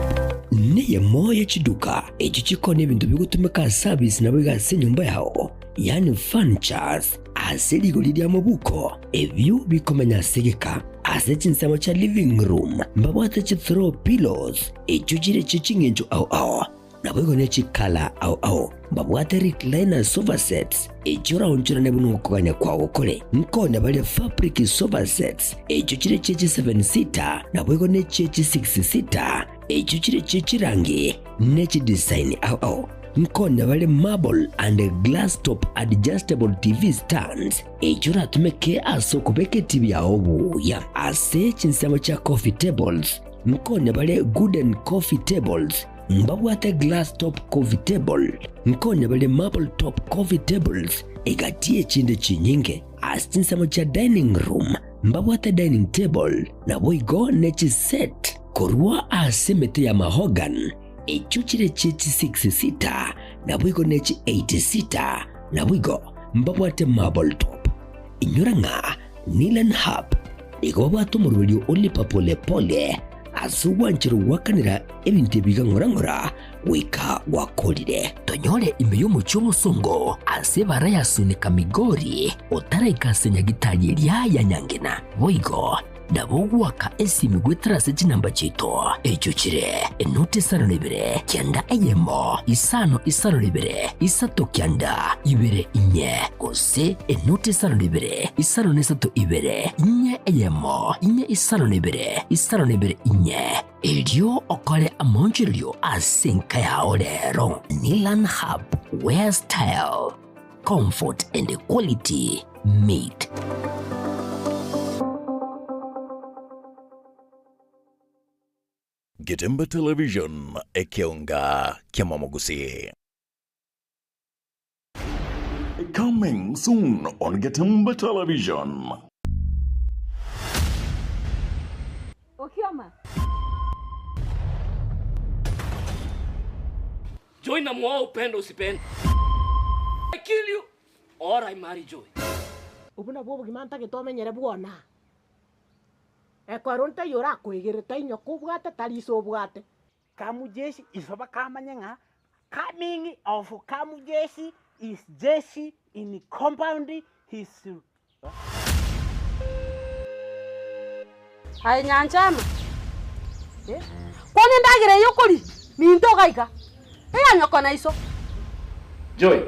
neyemo ye chiduka echio chikoonia ebinto bigotumeka ase service naboigo ase enyomba yao, yaani furnitures, ase rigori ria mobuko, ebio bikomenya ase egeka. Ase chinsemo chia living room mbabwate chi throw pillows echio chire chie ching'encho ao ao. Naboigo ne chikala ao ao mbabwate recliner sofa sets, echio oraonchorane buna okogania kwao kore. Nkonya bare fabric sofa sets, echio chire chie chi seven seater, naboigo ne chie chi six seater, echio chire chie chirangi ne chidesign ao ao. Nkonya bare marble and glass top adjustable TV stands, echio oratumeke ase okobeka etibi yao buya. Ase chinsemo chia coffee tables, nkonya bare wooden coffee tables, Mbabwate glass top coffee table, nkonya bare marble top coffee tables, egati y'echinde chinyinge. Ase chinsemo chia dining room mbabwate dining table, naboigo ne chiset korwa ase emete ya mahogany, echio chire chie chi six seater, naboigo ne chi eight seater, naboigo mbabwate marble top. Inyora ng'a Nilan Hub nigo babwate omoroberio o Lipa Pole Pole ase ogwancherwa goakanera ebinto ebi iga ng'ora ng'ora goika gwakorire. Tonyore ime y'omochie omosongo ase ebara ya Sunika Migori otaraika ase nyagitari eria ya Nyangena. Boigo. Nabo ogoaka esimi goetera ase chinamba chiaito, echio chire, enoti isano na ibere, kianda eyemo, isano isano na ibere, isato kianda, ibere inye, gose enoti isano na ibere, isano na isato ibere, inye eyemo, inye isano na ibere, isano na ibere inye. Erio okore amaonchorerio ase enka yao rero. Nilan Hub, where style, comfort and quality meet. Getemba Television, ekeonga kiamamogusii. Coming soon on Getemba Television. Okioma. Joy namuoa upende usipende. I kill you or I marry Joy. Obwo nabwo obogima ntagete omenyere bwona. Ekero ntaiyo orakoegere tainya kobwate tari ise obwate. Kamujeshi iso bakamanye ng'a coming of Kamujeshi is jeshi in compound his Aye Nyanchama, kwana endagera eye okoria, minto ogaika, eya nyoko na iso. Joy.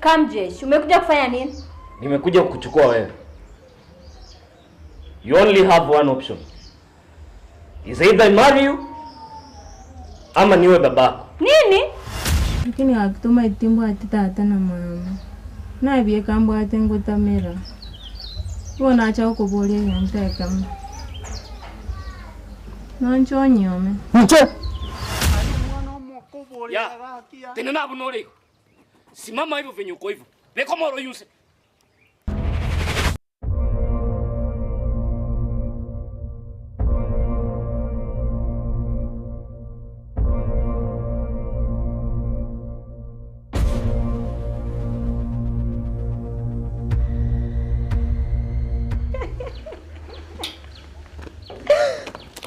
Kamjesh, umekuja kufanya nini? Nimekuja kukuchukua wewe. You only have one option. Is either I marry you ama niwe babako. Nini? Lakini gaki timbwati tata na mama. Nabieka mbwate ngotamera. Bono nacha gokoboria egento ekemo. Nonche onyuome. Nche. Ya. Tena nabo nore. Simama hivyo venye uko hivyo. Leko moro yuse.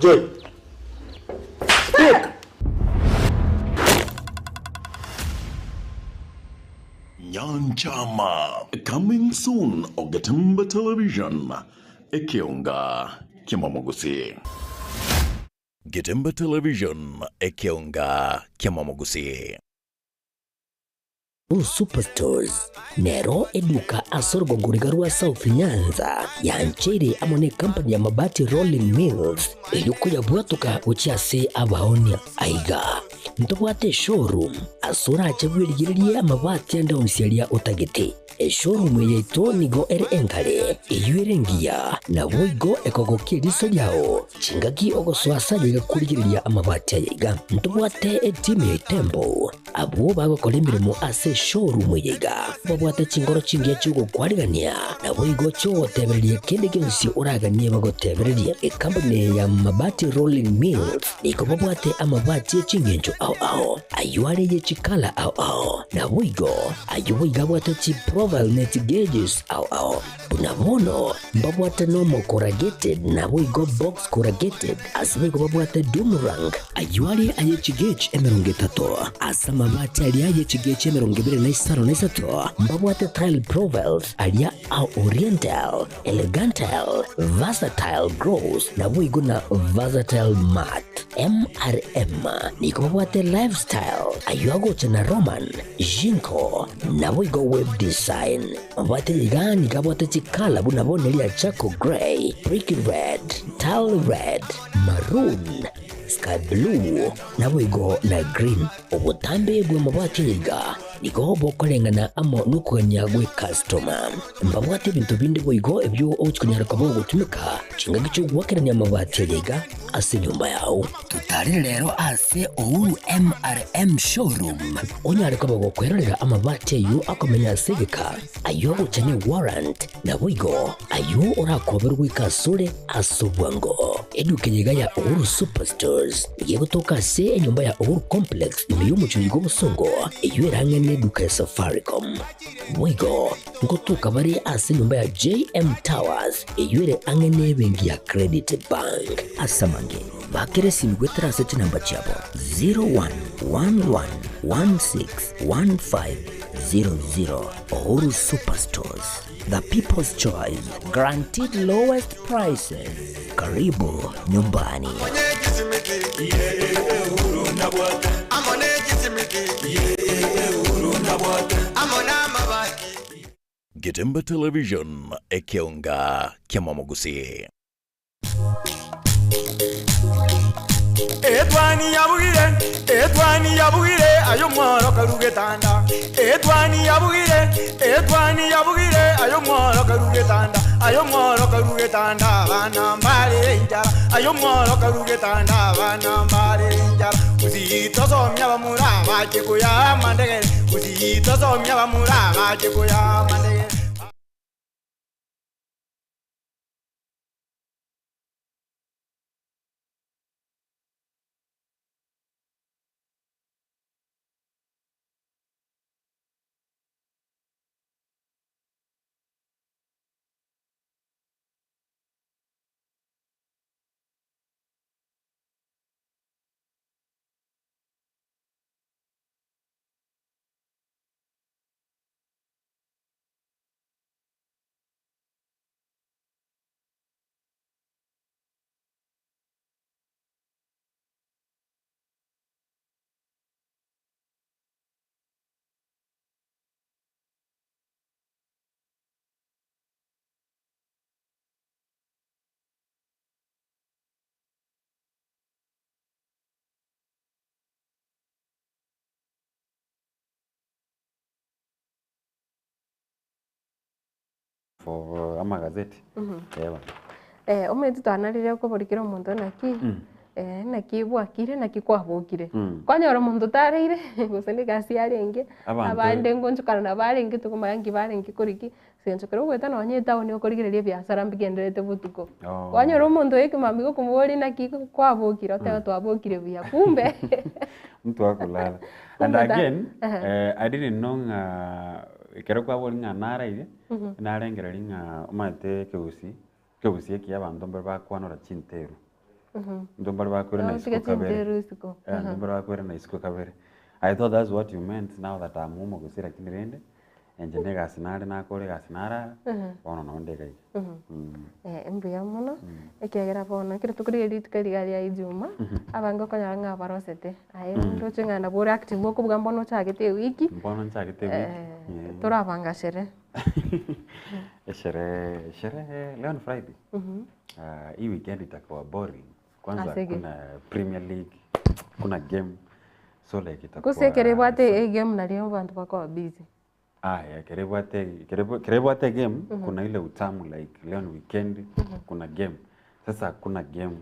Joy. Speak. Nyanchama coming soon Ogetemba Television ekeonga kiamwamogusi. Getemba Television ekeonga kiamwamogusi. Blue Superstores nero eduka ase orogongo riga rwa South Nyanza yancheire amo ne company ya Mabati Rolling Mills erio koyabwatoka gochia ase abaonia. Aiga ntobwate eshowroom ase orache bwerigererie amabati ande onsi aria otagete. Eshowroom eye yaito nigo ere enkare, eyio ere engiya, naboigo ekogokia eriso riao chingaki ogosoa ase aye gakorigereria amabati aya iga. Ntobwate etimu ya Itembo Abwo bagokora emeremo ase eshowroom eye iga babwate chingoro chingiya chi'ogokwarigania, naboigo chi'ogotebereria kende gionsi oraganie bagotebererie. Ekampuni eye ya Mabati Rolling Mills nigo babwate amabati e chingencho ao ao, ayio are ye chikala ao ao, naboigo ayio boigo abwate chiprofile ne chigeges ao ao. Buna bono mbabwate nomo corrugated naboigo box corrugated, ase boigo babwate doomerang, ayio are aye chigauge 30, ase amabati aria aye chigauge 25, mbabwate tile profiles aria a oriental, elegantal, versatile gloss, naboigo na versatile matte. MRM nigo babwate lifestyle, ayio agocha na Roman, Jinko, naboigo web design. Mabwate iga nigo abwate chikala buna bono eria charcoal grey, brick red, tile red, maroon, sky blue, naboigo na green. Obotambe bw'amabwate aya iga nigo bokoreng'ana amo nokogania gw'ecustoma. Mbabwate ebinto binde boigo ebio ogochi konyara koba ogotumeka chingaki chi'ogoakerania amabati aya iga ase enyomba yao. Totarire rero ase Uhuru MRM Showroom onyare koba gokwerorera amabati ayio akomenya ase egeka, ayio agocha ne warrant, naboigo ayio orakoberwe goika asore ase obwango. Eduka eye iga ya Uhuru Superstores nigo egotoka ase enyomba ya Uhuru Complex ime y'omochie oyo bw'obosongo, eyio erang'e n'eduka ya Safaricom. Boigo nkotoka bare ase enyomba ya JM Towers eyio ere ang'e n'ebenki ya Credit Bank. Ase amange, bakera esimi goetera ase chinamba chiabo 0111161500. Uhuru Superstores, the people's choice, guaranteed lowest prices. Karibu nyumbani. Getemba Television, ekeonga kiamamogusii. Etwani yabugire, etwani yabugire, ayo mworo karugetanda. Etwani yabugire, etwani yabugire, ayo mworo karugetanda. Ayo mworo karugetanda, bana mbare injara. Ayo mworo karugetanda, bana mbare injara. Usitosomya bamura bache kuya mandegere. Usitosomya bamura bache kuya mandegere. For amagazeti. Ewa. Eh, omanyete twanarire okoborikera omonto naki, eh, naki bwakire naki kwabokire. Kwanyora omonto tareire, gose na egasi yarenge, Abanto abande ngonchokana nabo arenge tokomanya nki barenge koriki, ase eng'encho ekero ogoeta nonye etown okorigereria ebiasara mbigendererete botuko. Oh. Kwanyora omonto oyo ekemambia gokomoboria naki kwabokire, oteba twabokire buya, kumbe Mtu akolala. And kumbe ta again, ehe. eh, I didn't know ng'a ekero kwaboria ng'a naraire, narengereria ng'a omanyete ekegusii, ekegusii ekiya abanto mbare bakwanora chinteru. Intwe mbare bakoirana Notiga isiko kabere. chinteru isiko. Eh, intwe mbare bakoirana isiko kabere. I thought that's what you meant now that I'm omogusii lakini rende, inche na egasi nare nakora egasi narara, bono nabo nde iga iga. Eh, mbuya mono, ekiagera bono ekero tokorigereria rituko riga ria ijuma, abange okonyora ng'a barosete, aye ndoche ng'a nabo ore active okobuga mbono ochagete ewiki, Mbono nchagete ewiki. eh, torabanga sherehe. Esherehe, sherehe leo ni Friday. Ah, hii weekend itakuwa boring. Kwanza Ase ki? kuna Premier League, kuna game. So like itakuwa Gose ekero ebwate egame nario abanto bakoba busy. Ah, yeah, ekero ebwate ekero ebwate game kuna ile utamu like leo ni weekend kuna game. Sasa hakuna game.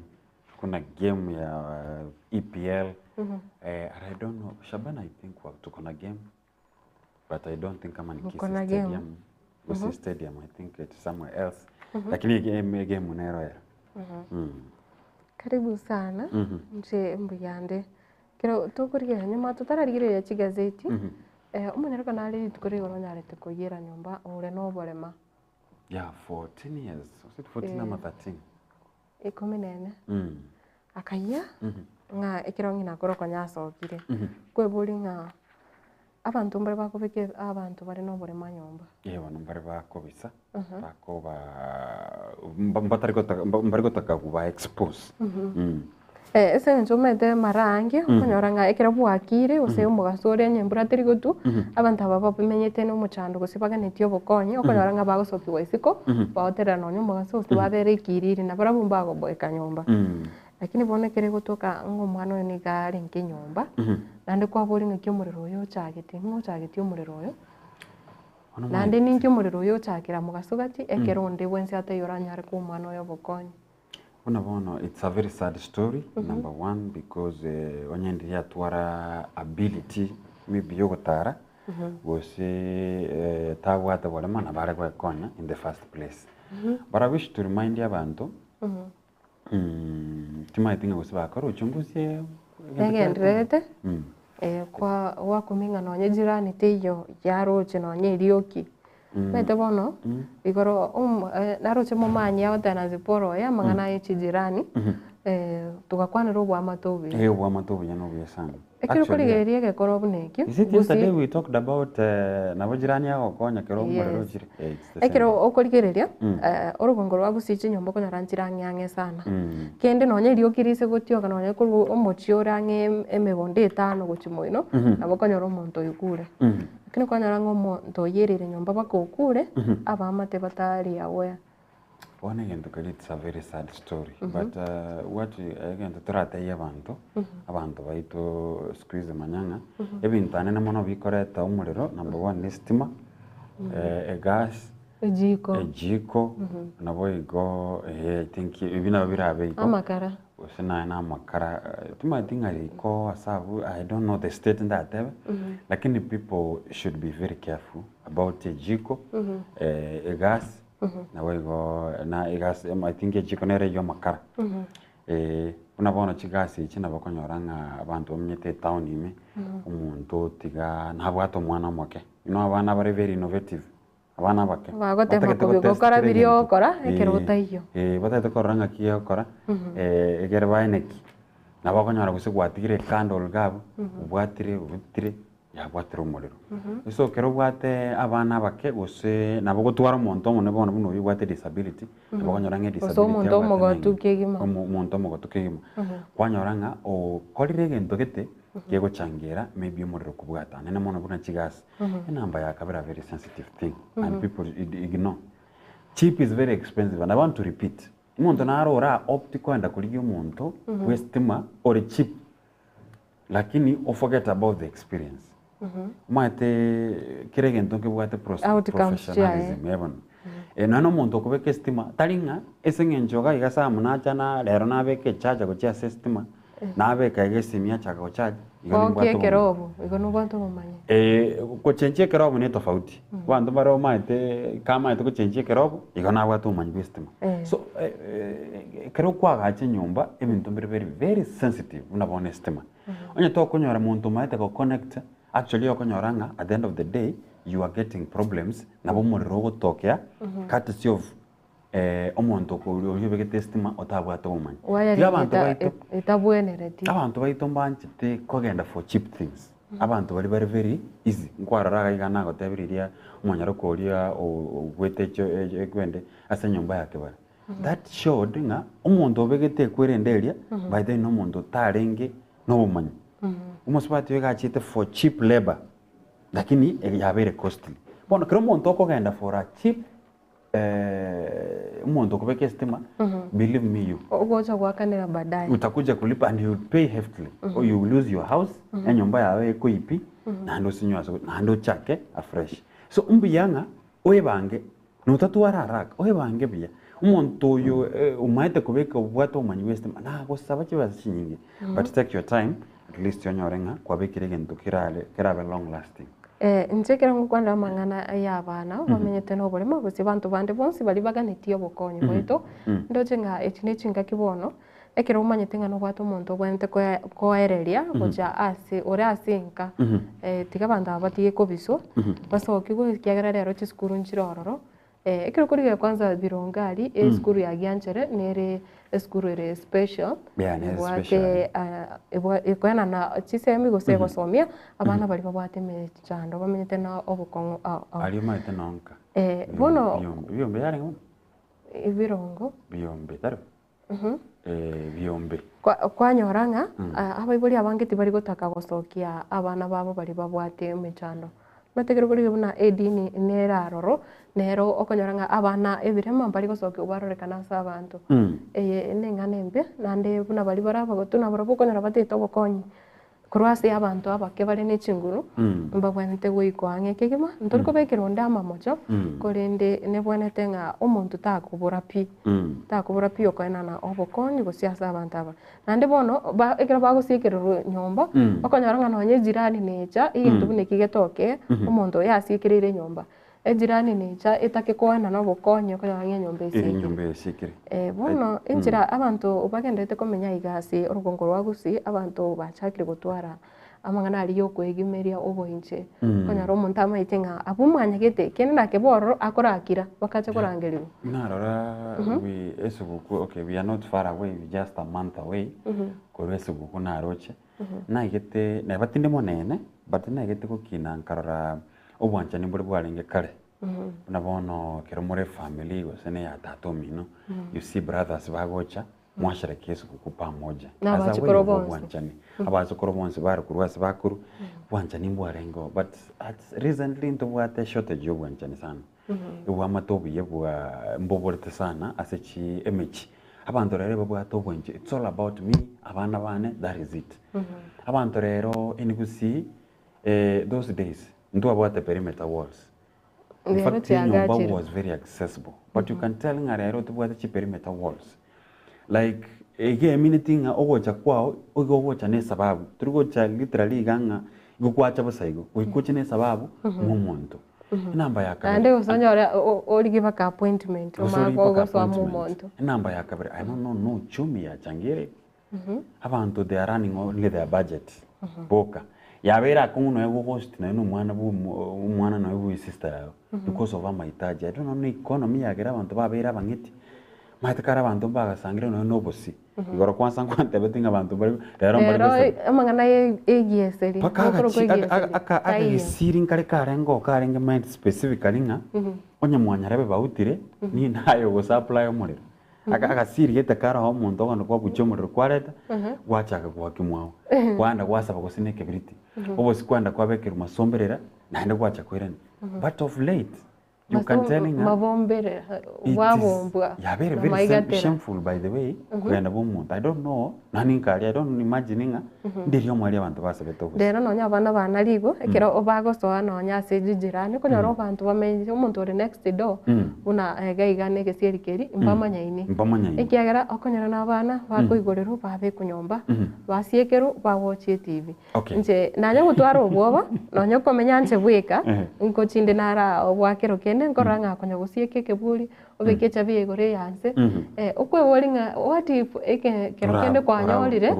Kuna game ya EPL. Eh, and I don't know. Shabana I think tuko na game. But I don't think kama ni Mko Kisii na game? Stadium. Kisii Stadium, I think it's somewhere else. Lakini game game nero era. Karibu sana, inche mbuyande. Ekero tokorigereria nyuma totararigereria chigazeti, eh, omonyaroka nare rituko rigoro onyarete koiyera nyomba ore na oborema. Yeah, 14 years. Was it 14 ama 13? Ikomi na ene. Akayia, ng'a ekero ng'ina akoro konya asokire. Kweboria ng'a abanto mbare bakobeka abanto bare na oborema nyomba. Ee bono mbare bakobisa, bakoba mbatari gotaka mbari gotaka koba expose. Eh, ase eng'encho omanyete mara aange, okonyora ng'a ekero bwakire gose omogaso ore onye embura teri gotwa, abanto aba bamenyete na omochando gose baganetie obokonyi, okonyora ng'a bagosokigwa isiko, bagoterera nonye omogaso gose babera ekiriri nabarabwo mbagoboeka nyomba. Lakini bono ekero egotoka ng'a omwana oyo niga arenge nyomba, naende kwaboria ng'aki omorero oyo ochagete, ng'o ochagetie omorero oyo, Bono naende ninki omorero oyo ochakera mogaso gati, ekero onde bwensi ataiyo oranyare koa omwana oyo obokonyi. Buna bono it's a very sad story number one because eh, onye ndiria atwara ability maybe yogotara gose eh, tabwate borema nabo are goekonya in the first place. But I wish to remind abanto mm, timaeti ng'a gose bakora uchunguzi eh, egento kiaretire. Negendererete. Eh, kwa gwakumia ng'a nonye jirani teiyo yaroche nonye erioki. Omanyete bono, igoro omo naroche momanyi agoteba Nancy Paul oye amang'ana aye chijirani, togakwanera oboamate obuya. Eh, oboamate obuya na obuya sana. Ekero Actually, okorigereria egekoro buna ekio, Is it yesterday gose we talked about eh, nabo jirani agokonya kero omorero Yes. ochire? Eh, it's the same. Ekero okorigereria, Mm. orogongo rwa gusii chinyomba okonyora nchire ang'e ang'e sana. Mm. Kende nonye erioki rise gotioka nonye korwa omochie ore ang'e emegondo etano gochia moino, Mhm. nabo okonyora omonto oyo okure. Mm. Lakini okonyora ng'a omonto oyereire nyomba mpaka okure, Mhm. abaamate batari aware. Bono egento keria it's a very sad story Mhm. but uh, what egento toratebie abanto, Mhm. abanto baito siku hizi manya ng'a Mhm. ebinto anene mono bikoreta omorero number one ne estima, Mhm. eh, egas, Ejiko. ejiko, Mhm. nabo igo eh, I think ebi nabo birabe igo. Amakara. Gose naye na amakara, timanyeti ng'a riko ase abwo, I don't know the state ndatebe, Mhm. lakini people should be very careful about ejiko, Mhm. eh, egas, Mhm. nabo igo na egas I think ejiko nere eywo amakara. Mhm. Eh, buna bono chigasi echi nabo okonyora ng'a abanto bamenyete etown ime, Mhm. omonto otiga nabwate omwana omoke, you know abana bare very innovative, abana abake, Bagotema batagete kobi gotest gokora kera biria egento. ogokora ekero Eh, otaiyo. eh, batagete korora ng'aki egokora, Mhm. ekere baeneki, nabo okonyora gose gwatigire ecandle iga abwo, Mhm. obwatire obutire, yabwatire omorero. Mhm. So ekero obwate abana abake gose nabo ogotwara omonto omonene bono buna oywo obwate disability, nabo Mhm. okonyora ng'a Gose edisability omonto abwate omogotu neng'e, kegima. omo omonto omogotu kegima. Mhm. Kwanyora ng'a okorire egento gete, kegochangira maybe omorero kobwata anene mono buna chigasi. Mhm. Enamba ya kabere a very sensitive thing and Mhm. people ignore. Cheap is very expensive and I want to repeat, omonto naro ora opt koenda korigia omonto Mhm. bwa estima ore cheap lakini o forget about the experience. Mhm. Omanyete kera egento nkebwate pros- Outcomes chiaye. professionalism eh bono. Eh, nonya na omonto okobeka estima tari ng'a ase eng'encho iga iga saa munaacha na rero nabeka echarger gochia ase estima, nabeka iga esimi yachaka gocharge, igo Gokia nimbwate ekero obomanyi. obo, igo nobwate obomanyi. Eh, gochenchia ekerobo ne etofauti, abanto mbare omanyete kamaete gochenchia ekerobo, igo nabwate obomanyi bwa estima. Eh. So ekero kwagacha enyomba, ebinto mbire biri very sensitive buna bono estima. Onye tokonyora monto omaete goconnect, actually okonyora ng'a at the end of the day, you are getting problems, nabo omorero ogotokea, courtesy of omonto oria obegete estima otabwate obomanyi. Waya Tiga abanto ring'eta baito etabwenereti. abanto baito mbanchete kogenda for cheap things, abanto baria bare very easy, nkwarora iga iga nagotebia riria omonyaroka oria ogwete echo ekwende ase enyomba ya kebare. That showed ng'a omonto obegete ekwerende eria, by then na omonto otarenge na obomanyi. Omosubati oyo iga achiete for cheap labour, lakini yabeire costly. Bono kera omonto okogenda for a cheap omonto okobeka estima, believe me you, Ogocha goakanera baadaye. utakuja kulipa and you will pay heftily or you will lose your house, enyomba yago ekoipi, naende osinywe ase naende ochake afresh. So mbuya ng'a oebange, notatwara haraka, oebange buya. Omonto oyo omaete kobeka obwate obomanyi bwa estima, nagosaba chibesa chinyinge, but take your time at least onyore ng'a kwabekire egento kerare kerabe long lasting. Eh, inche ekero ngokwanera amang'ana ya abana bamenyete na oboremo gose abanto bande bonsi baria baganetie obokonyi bwaito, ndoche ng'a echi ne chingaki bono, ekero omanyete ng'a nobwate omonto obwenerete koe koereria gochia ase ore ase enka, tiga abanto aba batige kobiswa, basokigwe ekiagera rero chisukuru nchire ororo, Ekero okorigereria kwanza birongo aria, esukuru ya Gianchere nere esukuru ere special, Yeah, nere ebwate special. ah, ebwa ekoenana chisemi gose egosomia abana baria babwate emechando bamenyete na obokong'u ao ao. Aria omanyete nonka. Eh, bono Biombe, biombe yarenge bono? ebirongo Biombe, tari? Biombe. Kwanyora ng'a abaibori abange tibari gotaka gosokia abana babo baria babwate emechando. Omanyete ekero korigia buna edini nere aroro, nero okonyora ng'a abana ebirema mbari gosokigwa barorekana ase abanto. Eye neng'ana embe, naende buna baria bare abagotu nabarabwo okonyora batagete obokonyi. Korwa ase abanto abake bare ne chinguru, mbabwenerete goikwa ang'e kegima, ntori kobekera onde amamocho, korende nebwenerete ng'a omonto takobora pi, takobora pi okoenana obokonyi gose ase abanto aba. Naende bono, ba ekero bagosiekererwa nyomba, okonyora ng'a nonye ejirani necha, egento buna eki getoke, omonto oyo asiekereire enyomba. Ejirani necha etake koenana obokonyi okonyora ng'a enyomba esiekire. Enyomba esiekire. Eh, bono enchera abanto bagendererete komenya iga ase orogongo rwa Gusii, abanto bachakire gotwara. Amang'ana aria y'okoegimeria oboinche, okonyora omonto amaete ng'a abwo mwanyagete, kende nakebe ororo akorakira, bakacha korangerigwa. Narora we esuguku okay we are not far away we just a month away korwa esuguku naroche, naigete neba tindi monene but naigete gokina nkarora obwanchani mbore bwarenge kare. Buna bono ekero more efamily gose na eya tata omino, you see brothers bagocha. Mwasherekee esiguku pamoja. Na As a way abachukuru of bonsi. obwanchani. Abachukuru bonsi bare korwa ase bakorwa, obwanchani mbwarengeo. But at recently ntobwate shortage ya obwanchani sana. Obwamate obuya bwa mboborete sana ase chi emechi. Abanto rero ebabwate obwanchi, it's all about me, abana bane, that is it. Abanto rero in Gusii, those days, ntwabwate perimeter walls. In Rero fact, enyomba chiagachirwe. was very accessible. But you can tell ng'a rero tobwate chi perimeter walls. Like, iga emineti ng'a ogocha kwao, igo ogocha na esababu. Tori gocha literally iga ng'a igo gwacha bosa igo. Goika oche na esababu, ng'a omonto. Enamba ya kabere. Naende gose onyore origie mpaka appointment Gose omanye origie mpaka gosoa mo appointment. omonto. Enamba ya kabere, I don't know no uchumi yachangire. Abanto they are running only their budget boka. Yabeire akong'u nonya gohost nonya na omwana bwa omwana nonya bwa esister yago because of amahitaji. I don't know na economy yagera abanto babeire abang'iti, omanyete kare abanto mbagasangire nonya na obosie. Igoro kwanza nkwantebeti ng'a abanto mbare rero mbare Rero gosaba. amang'ana ya egieseri, Mpaka okorokwa agachi egieseri, aka taiyo. akagesiri nkare karenge oo karenge meant specifically ng'a onye mwanyarebe bautire, niye naye ogosupply omorero. Aka agasiri gete kare oo omonto ogenda kwabuchia omorero kwareta, gwachaka goaki mwao. Kwaenda gwasaba gose na ekebiriti, obosie kwaenda kwabekerwa masomberera, naende gwacha koirana. But of late, you can tell ng'a Mabombere, it is bwabombwa, yabeire very namaigatera. shameful by the way, kogenda bwa omonto. I don't know, nani nkaria, I don't imagine ng'a ndiria omweri abanto basabete obosie. Rero nonya abana bana rigo, ekero bagosoa nonya ase ejirani, okonyora abanto bamenyete, omonto ore next door, buna iga iga na egesieri keria, mbamanyaini. Mbamanyaini. Ekiagera okonyora na abana, bakoigorerwa babekwa nyomba, basiekerwa, bawochie etv. Inche nanye gotwara obwoba, nonya okomenya inche bweka, nkochinde nara obwakero kende, nkorora ng'a konya gosieka ekeburi, obeke echabi ya igoro eya nse, okweboria ng'a what if eke kero kende kwanyorire,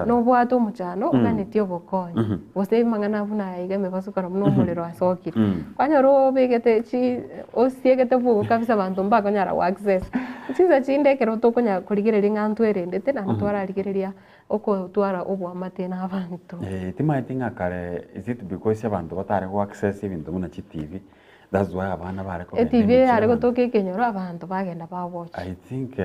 nobwate omochando oganetie obokonyi, gose amang'ana buna aya iga emebasukano buna omorero asokire. Kwanyora obegete chi osiegete bwogo kabisa abanto mbakonyara go access. Chinsa chinde ekero tokonya korigereria ng'a ntwerendete naende twararigereria okotwara oboamate na abanto. Timanyeti ng'a kare is it because abanto batare go access ebinto buna chi TV that's why abana bare kogenda ETV emechie yare abanto. gotoka ekenyoro abanto bagenda bagocha. I think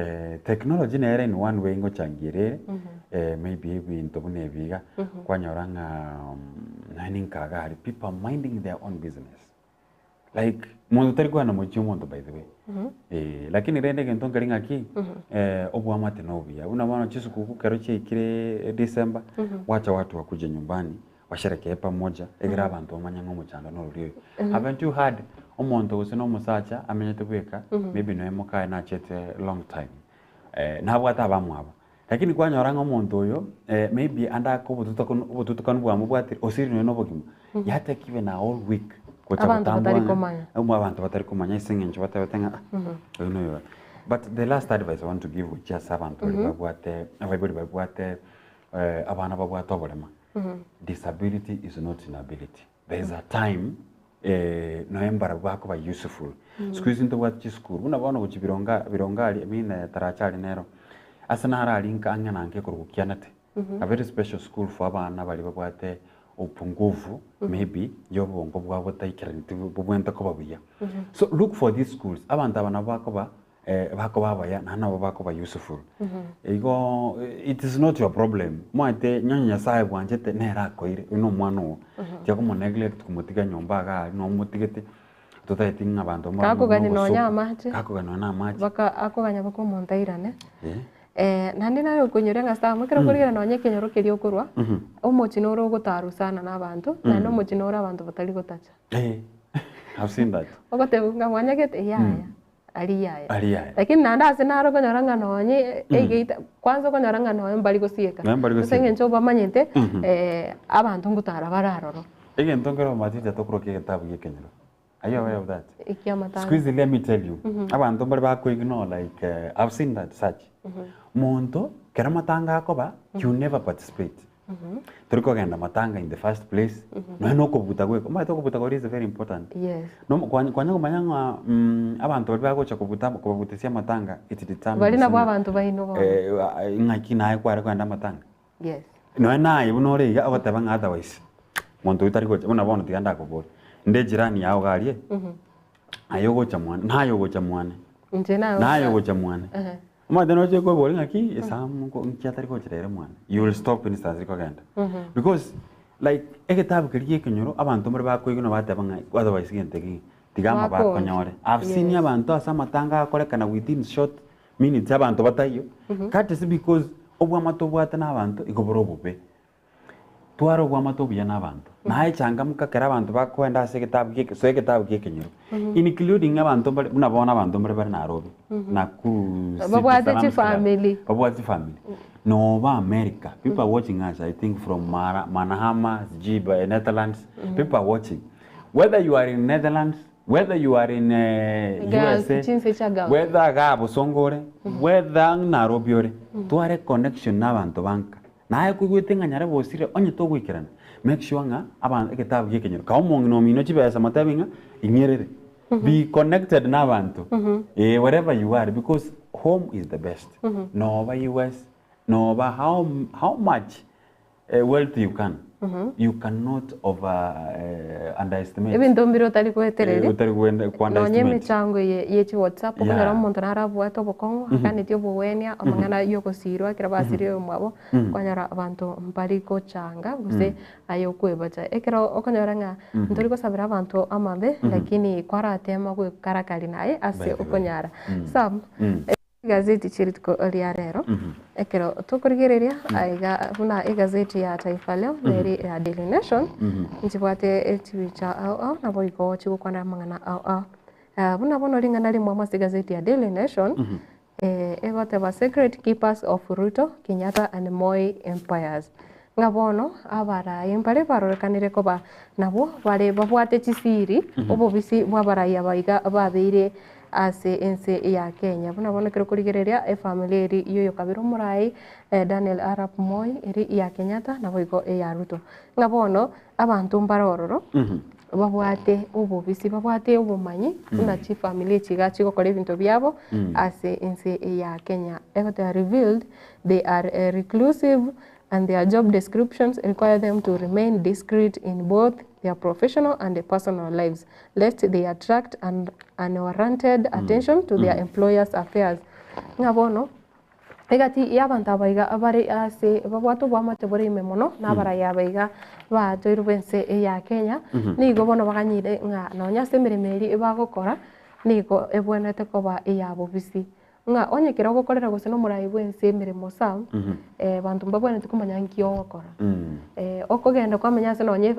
technology nere in one way ngochangia ere maybe ebinto buna ebi iga kwanyora ng'a nonye nkaga aria people are minding their own business like monto tari kogenda mochie omonto by the way lakini rende egento nkeri ng'aki oboamate na obuya buna bono chisukuku ekero chiaikire December wacha watu wakuja nyumbani washerekee pamoja egere abanto bamanye ng'a omochando norori oyo. Haven't you heard omonto gose na omosacha amenyete bweka maybe nonya mokaye nachete long time nabwate abamwabo lakini kwanyora ng'a omonto oyo maybe ande ake obotutukanu obotutukanu bwamobwatire osiri nonya na obogima yatake even a whole week gocha Abanto gotambua batari ng'a komanya. abanto batari komanya ase eng'encho batebete ng'a ah oyo noyo but the last advice I want to give gochia ase abanto baria babwate abaibori babwate abana babwate oborema disability is not inability there is a time nonya mbarabwo bakoba useful siku hizi ntobwate chisukuru buna bono gochia bironga bironga aria I mean taracha aria nero ase naro aria nka ang'e na nka ekorokwa kianate a very special school for abana baria babwate upungufu maybe ya obongo bwabo botaikerani bobwenerete koba buya so look for these schools abanto aba nabo bakoba bakoba abaya naende nabo bakoba useful igo it is not your problem omanyete onye nyasaye bwanchete nere akoire oyo na omwana oo tiga komo neglect komotiga nyomba iga aria nomotigete totageti ng'a abanto Gakogania nonya amache. gakogania nonya amache. Baka akoganya mpaka omonto airane. Naende naye okoinyora ng'a ase amo ekero okorigereria nonya ekenyoro keria okorwa, omochie noro ogotarwa sana na abanto, naende omochie noro abanto batari gotacha. I've seen that. Ogotebiwa ng'a mwanyagete, yaya, aria yaya. Aria yaya. Lakini naende ase naro okonyora ng'a nonye egeita, kwanza okonyora ng'a nonye mbari gosieka. Nonye mbari Ase gosieka. eng'encho bamanyete, abanto ngotara bare aroro. Egento nkere omanyete tokorokia egetabu gia ekenyoro. Are you aware of that? Ekiamatanga. Siku hizi let me tell you, abanto mbare bako ignore like I've seen that such. Monto kero amatanga akoba, you never participate. Tori kogenda matanga in the first place, nonya na okobuta gweka, omanyete okobuta koria is very important. Yes. No kwanya kwanya komanya ng'a abanto baria bagocha kobuta kobabutesia amatanga it determines Baria nabwo ng'a abanto baino bono. ng'aki naye kware kogenda amatanga. Yes. Nonya naye buna ore iga ogoteba ng'a otherwise monto oyio tari gocha buna bono tiga ndakoborie, inde ejirani yao iga aria, aye ogocha mwane, naye ogocha mwane, Inche naye naye ogocha mwane. Ehe. Omanyete noche koeboria ng'aki esaa nko nki atari gochera ere mwane, you will stop instantly kogenda. Because like egetabu keria gia ekenyoro abanto mbare bakoigwa na bateba ng'a otherwise gento eke tiga ama Bakonde. bakonyore. I've seen Yes. abanto ase amatanga agokorekana within short minutes abanto bataiyo, courtesy because obwamate obwate na abanto igo bore obobe. Tware obwamate obuya na abanto, naye changamuka ekero abanto bakoenda ase egetabu gia eke soa egetabu gia ekenyoro, including abanto mbare buna bono abanto mbare bare Nairobi, Nakuru city, Babwate Salams Club, chifamily. babwate chifamily. Noba America, people are watching us I think from Mara, Manahama, sijui ba Netherlands, people are watching. Whether you are in Netherlands, whether you are in Gulf, USA, chinse chia Gulf. whether igaa Bosongo ore, whether Nairobi ore, tware connection na abanto ba nka. Naye koigwete ng'a nyarebe osire onye togoikerana, make sure ng'a aba egetabu gia ekenyoro, kae omong'ina omino chibesa motebi ng'a ing'erere. Be connected na abanto, eh wherever you are because home is the best. Noba US, noba how how much wealth you can, you cannot over underestimate. Ebinto mbire otari goetereria. Otari goende Nonya underestimate. emechango eye ye chi WhatsApp okonyora omonto nare abwate obokong'u, akanetie obogwenia, amang'ana ya ogosirwa ekero basirire oyomwabo, okonyora abanto mbari gochanga gose aye okwebacha. Ekero okonyora ng'a ntori gosabera abanto amabe, lakini kwaratema goekarakari naye By ase the way. okonyara. Sam, Egazeti chie rituko ria rero, ekero tokorigereria aiga buna egazeti ya Taifa Leo na eri ya Daily Nation, nchibwate chibicha ao ao naboigo chigokwana amang'ana ao ao. Buna bono ring'ana rimwamo ase egazeti ya Daily Nation, egoteba Secret keepers of Ruto, Kenyatta and Moi empires. Ng'a bono abaraai mbare barorekanire koba nabwo bare babwate chisiri, obobisi bw'abarai aba iga babeire ase ense ya Kenya. Buna bono ekero okorigereria efamiri eri y'oyokabere omorai Daniel Arap Moi, eri ya Kenyatta naboigo eya Ruto. Ng'a bono abanto mbare ororo babwate obobisi, babwate obomanyi buna chifamiri echi iga chigokora ebinto biabo ase ense ya Kenya. Egoteba revealed they are reclusive and their job descriptions require them to remain discreet in both their professional and personal lives lest they attract an unwarranted attention to their employers affairs. Ng'a bono egati y'abanto aba iga bare ase babwate oboamate bore ime mono na abarai aba iga batoirwe b'ense ya Kenya, nigo bono baganyire ng'a nonya ase emeremo eria bagokora nigo ebwenerete koba eya bobisi. Ng'a onye ekero ogokorera gose na omorai bw'ense emeremo Sam, abanto mbabwenereti komanya nki ogokora. Okogenda kwamanya ase nonye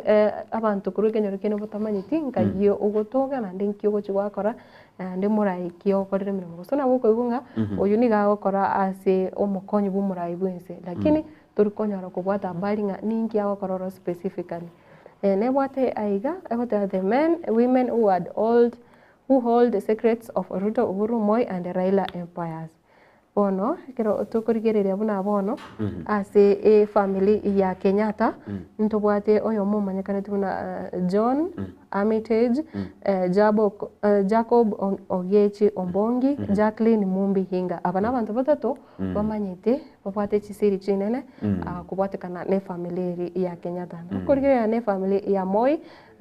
abanto korwa ekenyoro kiaino botamanyeti nkai ogotoka naende nki ogochi gwakora, naende morai ki ogokorera emeremo. Gose nabo okoigwa ng'a oyo nigo agokora ase omokonyi bwa omorai bw'ense, lakini tori konyara kobwata habari ng'a ninki agokora oro specifically. Nebwate aiga, egoteba the men, women who had old who hold the secrets of Ruto, Uhuru, Moi and Raila empires. Bono ekero tokorigereria buna bono ase efamily ya Kenyatta ntobwate oyomo omanyekanete buna John Armitage, Jabo, Jacob Ogechi Ombongi, Jacqueline Mumbi Hinga. Aba na abanto batato bamanyete babwate chisiri chinene kobwatekana na efamily eri ya Kenyatta. Okorigereria na efamily ya Moi,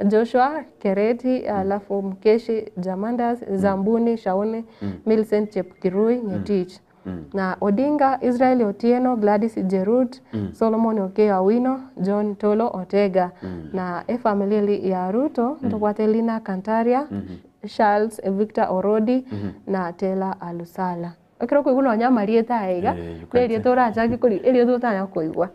Joshua Kereti, alafu Mkeshi Jamandas, Zambuni Shauni, Millicent Chepkirui Ngetich. Na Odinga, Israel Otieno, Gladys Jerut, Solomon Okeyo Awino, John Tolo Otega. Na efamily eri ya Ruto, ntobwate Lina Kantaria, Charles Victor Orodi, na Tela Alusala. Ekero okoigwa nonya amarieta aya iga, Eh, you can na erieta orachake kori erieta otanya koigwa.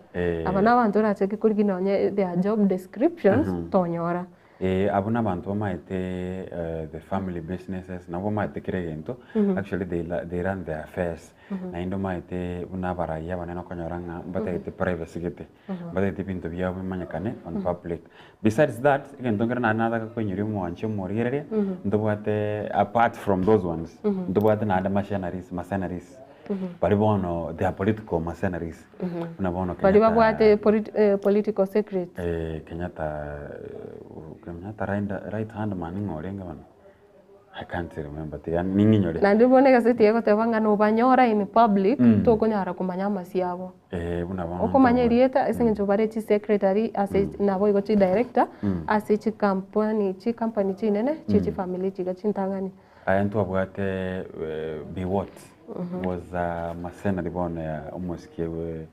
Aba na abanto orachake korigia nonye their job descriptions, tonyora. Eh, abwo na abanto bamaete the family businesses, nabo bamaete kera egento, actually they, they run their affairs. Naende omaete buna abarai abanene okonyora ng'a mbatagete privacy gete, mbatagete ebinto biabo bimanyekane on public. Besides that, egento nkere naende nataka koinyoria omwanchi omorigereria, ntobwate apart from those ones, ntobwate naende machineries, mercenaries. Bari bono they are political mercenaries. Buna bono Bari Kenyatta babwate polit- eh, political secrets. eh, Kenyatta eh, Kenyatta right, right hand man ng'o orenge bono? I can't remember tiga ning'inyore. Naende bono egaseti egoteba ng'a nobanyora in public Mm. tokonyara komanya amasio abo. Eh, buna bono Okomanya ntobwate. erieta ase eng'encho bare chisecretary ase naboigo chidirector Mm. ase chikampani chikampani chinene chie Mm. chifamiri chiga chintang'ani. Aya ntwabwate eh, Biwott was a mercenary bono ya omosike bwe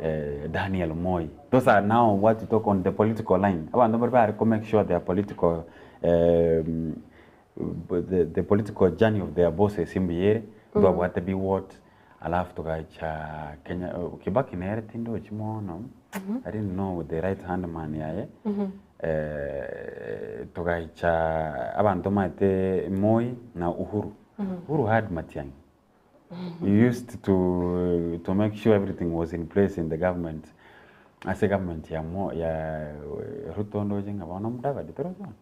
eh, Daniel Moi. Those are now what you talk on the political line. Abanto mbare bare ko make sure their political um, the, the political journey of their bosses mbuya ere. Ntwabwate Biwott alafu togacha Kenya Kibaki nere tindochi mono. I didn't know the right hand man yaye. Eh, togaicha abanto maete Moi na Uhuru. Uhuru had Matiang'i. He used to to make sure everything was in place in the government. Ase government ya Mo, ya eh, Ruto ndoche ng'a bono Mudavadi toroche bono?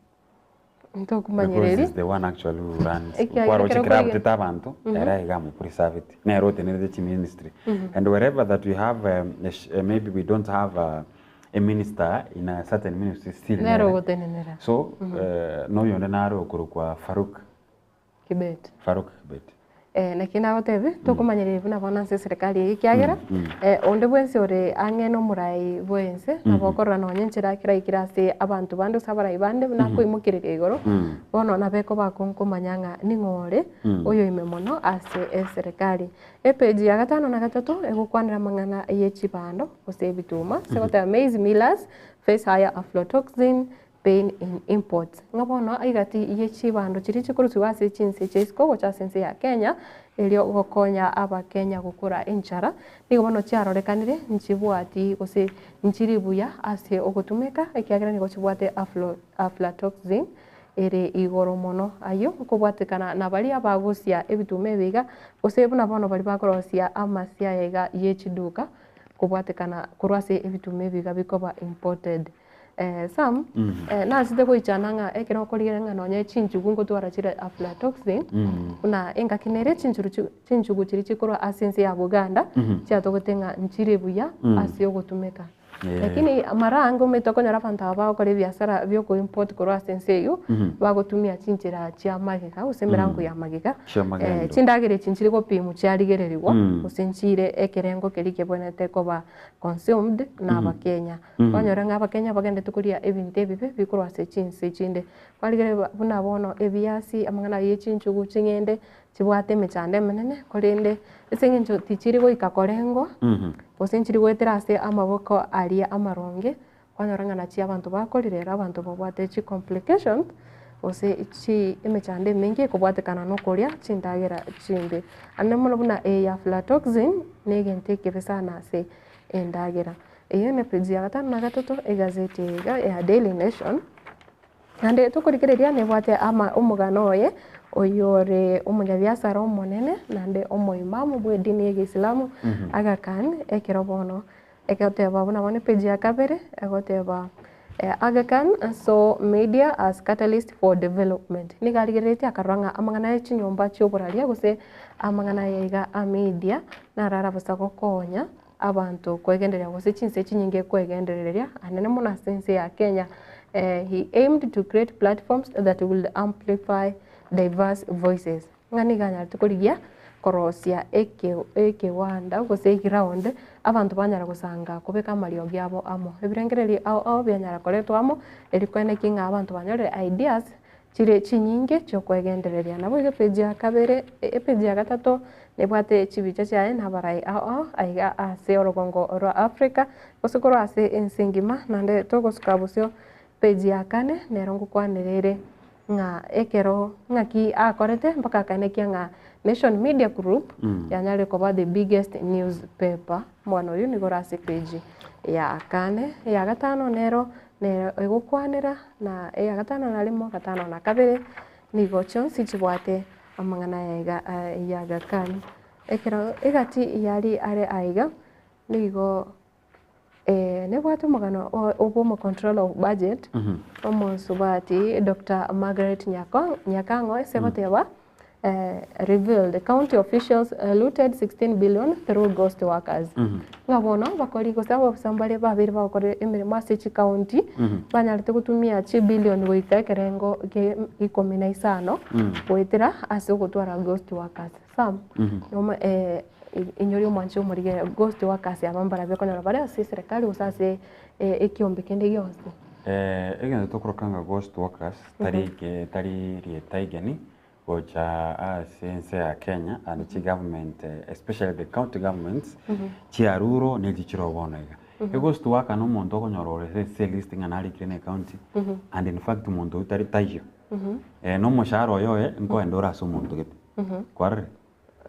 Because Ntokomanyereri. he's the one actually who runs. Ekiagera Kwaroche ekero kera korigia- abutete abanto, ere iga amopreservete. Nere otenerete chiministry. And wherever that we have, um, a sh- eh, maybe we don't have a, a minister in a certain ministry still. Nere nere. ogotenenera. So, eh, noyonde nare okorokwa Farouk, Kibet. Farouk Kibet. Eh, naki nagotebia, tokomanyereria buna bono ase eserekari eye ekiagera, Mm. eh, onde bwensi ore ang'e na omorai bwense, nabo okorora nonye enchera keraikire ase abanto bande gose abarai bande buna akoimokereria igoro, bono nabo ekoba akonkomanya ng'a ning'o ore oyoime mono ase eserekari. Epage ya gatano na gatato, egokwanera amang'ana ye chibando gose ebituma, ase egoteba maize millers face higher aflatoxin pain in imports. Ng'a bono egati ye chibando chiria chikorusigwa ase chinse chia isiko gocha ase ense ya Kenya, erio gokonya abakenya gokora enchara, nigo bono chiarorekanire nchibwati gose nchiri buya ase ogotumeka ekiagera nigo chibwate aflo aflatoxin ere igoro mono. Ayio okobwatekana na baria bagosia ebituma ebi iga, gose buna bono baria bakorosia amasia aya iga ye chiduka, kobwatekana korwa ase ebituma ebi iga bikoba imported. Eh, Sam, eh, nasete goichana ng'a ekero okorigereria ng'a nonye chinchugu ngotwara chire aflatoxin, buna engaki nere chinchuru chi chinchugu chiria chikorwa ase ense ya Buganda, chiatogete ng'a nchire buya ase ogotumeka. Yeah. Lakini mara ange omanyete okonyora abanto aba bagokora ebiasara bia okoimport korwa ase ense eywo, bagotumia chinchera chia magega gose emerango ya magega, Chia magendo. eh, chindagera echi nchiri gopimwa chiarigererigwa, gose nchire ekerengo keria kebwenerete koba consumed na abakenya. Kwanyora ng'a abakenya bagendete koria ebinto ebibe bikorwa ase chinse chinde. Kwarigereria buna bono ebiasi, amang'ana ayio ya chinchugu ching'ende, chibwate emechando emenene, korende ase eng'encho tichiri goika korengwa, gose nchiri goetera ase amaboko aria amaronge, kwanyora ng'a nachi abanto bakorire ero abanto babwate chicomplications, gose chi emechando emenge ekobwatekana na okoria chindagera chimbe. Ande mono buna eye ya aflatoxin, na egento ekebe sana ase endagera. Eyio ne page ya gatano na gatato egazeti eye iga ya Daily Nation, naende tokorigereria nebwate ama omogano oye, oyore omonyabiasara omonene naende omoimamu bwa edini ya egeisilamu, Aga Khan, ekero bono egoteba buna bono epage ya kabere, egoteba Aga Khan saw media as catalyst for development. Nigo arigereretie akarora ng'a amang'ana ya chinyomba chia oboraria gose amang'ana aya iga a media, naro arabosa gokonya abanto kwegendereria gose chinse chinyinge kwegendereria anene mono ase ense ya Kenya. He aimed to create platforms that will amplify diverse voices. Ng'a nigo anyarete korigia korosia eke ekewanda gose eground abanto banyara gosanga kobeka amariogi abo amo. Ebirengererio ao ao bianyara koretwa amo erio koenekia ng'a abanto banyorire ideas chire chinyinge chiokwegendereria. Naboigo epage ya kabere epage ya gatato nebwate chibicha chiaye na abarai ao ao aiga ase orogongo rwa Africa gose korwa ase ense engima naende togosuka bosio page ya kane nero ngokwanera ere ng'a ekero ng'aki akorete mpaka akaenekia ng'a Nation Media Group yanyarire koba the biggest newspaper. Omwana oyio nigo ore ase epage ya kane. Eya gatano nero nere egokwanera na eya gatano na rimo, gatano na kabere, nigo chionsi chibwate amang'ana aya iga ya Aga Khan. Ekero egati yari are aiga, nigo nebwate omogano o bwa omocontroller of budget, omosubati Doctor Margaret Nyako Nyakang'o ase egoteba. Revealed county officials looted 16 billion through ghost workers. Ng'a bono bakori gose ababisa mbare babeire bagokora emeremo ase chicounty banyarete gotumia chibillion goika ekerengo gie ikomi na isano goetera ase ogotwara ghost workers. Sam, noma inyori omwanchi omorigere ghost workers aba mbarabwo okonyora bare ase eserekari gose ase ekiombe kende gionsi. Egento tokoroka ng'a ghost workers tari tari rieta igeni gocha ase ense ya Kenya and chigovernment especially the county governments chiaruro nechi chire bono iga. Eghost worker na omonto okonyora ore ase elist ng'a narikire na ecounty and in fact omonto oyio tari taiyo. Na omoshahara oye oye nkoenda ore ase omonto gete. Kwarorire?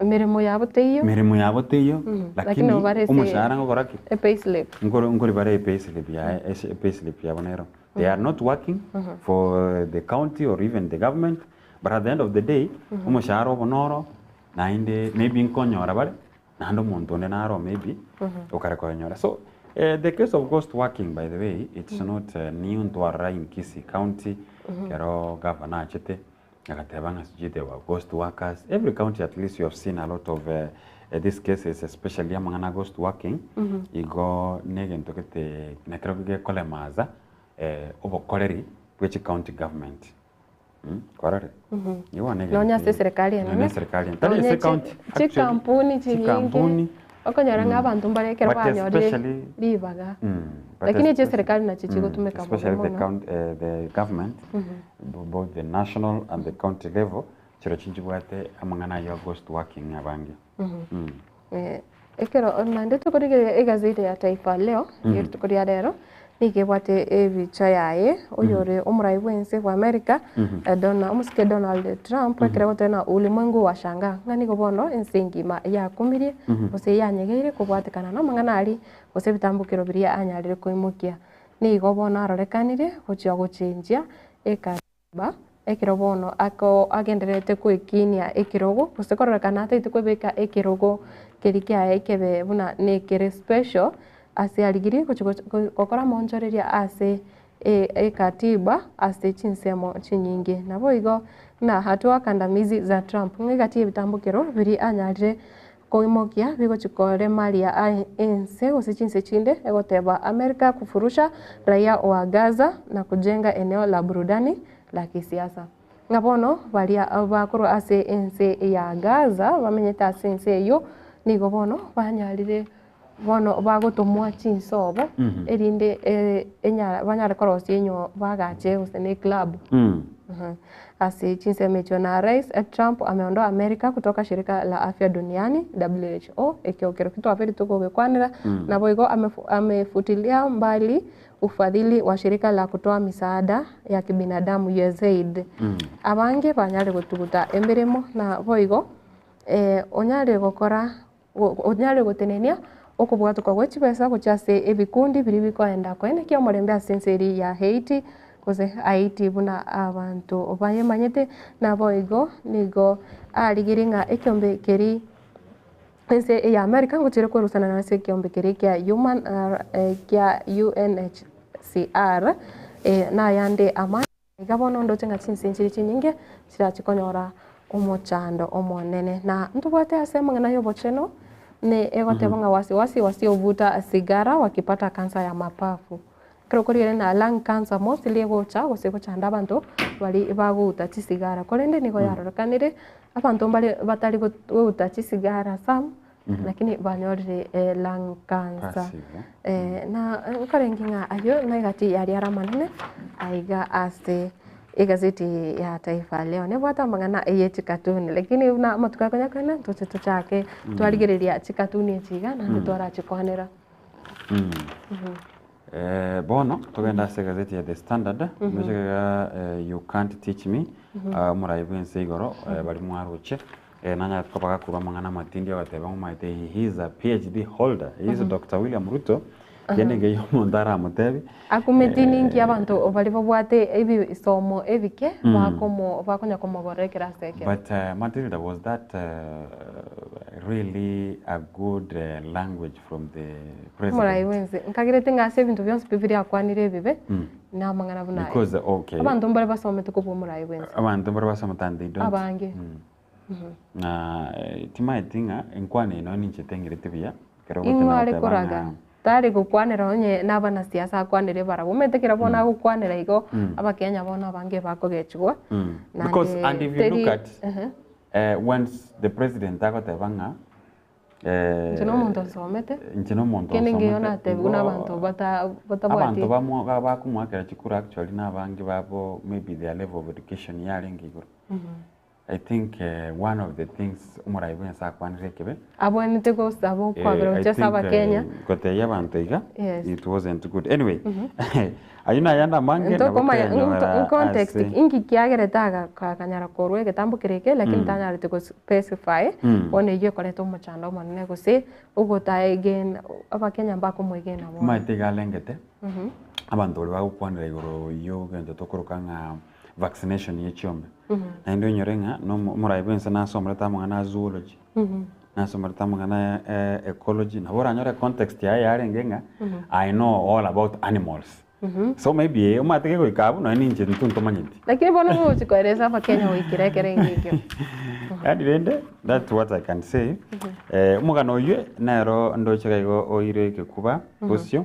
Emeremo yabo teiyo. Emeremo yabo teiyo Lakini lakini bare ase omoshahara ngokora ki? epayslip. Nkori nkori bare epayslip yaye ase epayslip yabo nero. They are not working for the county or even the government but at the end of the day omoshahara obo noro naende maybe nkonyora bare naende omonto onde naro maybe okare koyonyora. So the case of ghost working by the way it's not new ntwarora in Kisii county ekero governor achete Agateba ng'a sijui there were ghost workers, every county at least you have seen a lot of these cases especially amang'ana a ghost working, igo negento gete nakerokio gekolemaza obokoreri bwe chicounty government kwarorire? Igo bono egento Nonya ase eserekari nonya enene, eserekari enene, tari nonya ase ecounty actually, chikampuni chinyinge, chikampuni okonyora ng'a abanto mbare ekero but banyorire especially ribaga. but Lakini echi especially eserekari nachio chigotumeka bobe especially the mono. county the government Both the national and the county level, chirochio nchibwate amang'ana ayio a ghost working abange. Ekero naende tokorigereria egazeti ya Taifa Leo ye rituko ria rero, nigo ebwate ebicha yaye oyore omorai bwense bwa America, Dona omosike Donald Trump, ekero agoteba ng'a ulimwengu washangaa, ng'a nigo bono ense engima yakumirie gose yanyegeire kobwatekana na amang'ana aria gose ebitambokero biria anyarire koimokia. Nigo bono arorekanire gochia gochenchia ekatiba, ekero bono ako agendererete gwekinia ekerogo, gose kororekana atagete kwebeka ekerogo keria kiaye kebe buna nekere special, ase arigirie gochia gokora amaonchoreria ase ekatiba ase chinsemo chinyinge. Naboigo buna hatua kandamizi za Trump, ng'a egati y'ebitambokero biria anyarire Koimokia bigochia koremaria ense gose chinse chinde, egoteba Amerika kufurusha raia wa Gaza na kujenga eneo la burudani la kisiasa. Ng'a bono baria bakorwa ase ense ya Gaza bamenyete ase ense eyio nigo bono banyarire bono bagotomwa chinsobo erinde banyare korosia enyo bagache gose ne eclub. Ase chinsemo echio na Rais Trump ameondoa Amerika kutoka shirika la afya duniani, WHO, ekio kerokio twabeire tokogekwanera, naboigo amefutilia mbali ufadhili wa shirika la kutoa misaada ya kibinadamu USAID. Abange banyare gotuguta emeremo na boigo onyare gokora Onyare gotenenia okobwatokwa gwe chibesa gochia ase ebikundi biria bikoenda koenekia omorembe ase ense eria ya Haiti, gose Haiti buna abanto bayemanyete, naboigo nigo arigirie ng'a ekeombe keria ense ya America ngochire kwerusanana ase ekeombe keria kia human kia UNHCR nayande amange. Iga bono ndoche ng'a chinse nchire chinyinge chirache konyora omochando omonene. Na ntobwate ase amang'ana y'obochenu, ne egoteba ng'a wasiwasi wasiovuta sigara wakipata cancer ya mapafu. Ekero okorigereria na lung cancer mostly egocha gose egochanda abanto baria bagouta chisigara. Korende nigo yarorekanire abanto mbare batari gouta chisigara some lakini banyorire lung cancer. Passive, eh? Na nkorenge ng'a ayio negati yaria are amanene aiga ase egazeti ya Taifa Leo. Nebwate amang'ana ye chikatuni lakini buna amatuko akonya koenda ntoche tochake twarigereria chikatuni echi iga naende twarachikwanera. Bono togende ase egazeti ya The Standard, noche iga you can't teach me, omorai bwense igoro baria mwaroche. Nanyarete koba gakorwa amang'ana amatindi agateba ng'a omanyete he is a PhD holder, he is Doctor William Ruto, kende nkeiyo omonto aramotebi. Akumeti ninki abanto baria babwate ebisomo ebike bakomo bakonya komogorera ekerasi ekero. But Matilda, was that really a good language from the Omorai president? bwense, nkagerete ng'a ase ebinto bionsi pi biria akwanire ebibe, namang'ana buna aya. Because okay, Abanto mbare basomete kobua omorai bwense. Abanto mbare basomete and they don't. Abange. Na timaeti ng'a enkwana eye nonya ninche tengereti buya, ekero Ing'o ogotenda are goteba koraga? ng'a Tari gokwanera onye nabanasiasa akwanere barabwo. Omanyete ekero bono agokwanera igo, abakenya bono abange bakogechigwa. Because and Naende if you look teri at ehe. when the president agoteba ng'a Inche na omonto osomete, inche na omonto kende ngeyo osomete, natebigwe na igo abanto bata batabwati abanto bakomoakera chikura actually na abange babo maybe their level of education yarenge igoro. I think one of the things omorai bwensi akwanire ekebe. Abwenerete gosaba okwabera I gochia ase think abakenya. gotebia abanto iga Yes. it wasn't good. Anyway, ayio nayande amange nabo Ntokomanya toyanyora in context ase inki kiagerete akanyara korwa egetambo kere eke lakini tanyarete go specify bono eyio ekoreta omochando omonene gose ogotaegena abakenya mbakomoegena bono. Omanyete iga arengete, abanto baria bagokwanera igoro y'egento tokoroka ng'a vaccination ye chiombe. Naende onyore ng'a na omo- omorai bwense nasomorete amang'ana a zoology, nasomorete amang'ana ya ecology, nabo oranyore context yaye yarenge ng'a I know all about animals. So maybe omanyete kegoika abwo nonye ninche intwe ntomanyeti. Lakini bono ngochi koeresa abakenya goikera ekerengo ekio. Yaani rende that's what I can say. Omogano oywe nero ndoche iga igo oire egekuba bosio.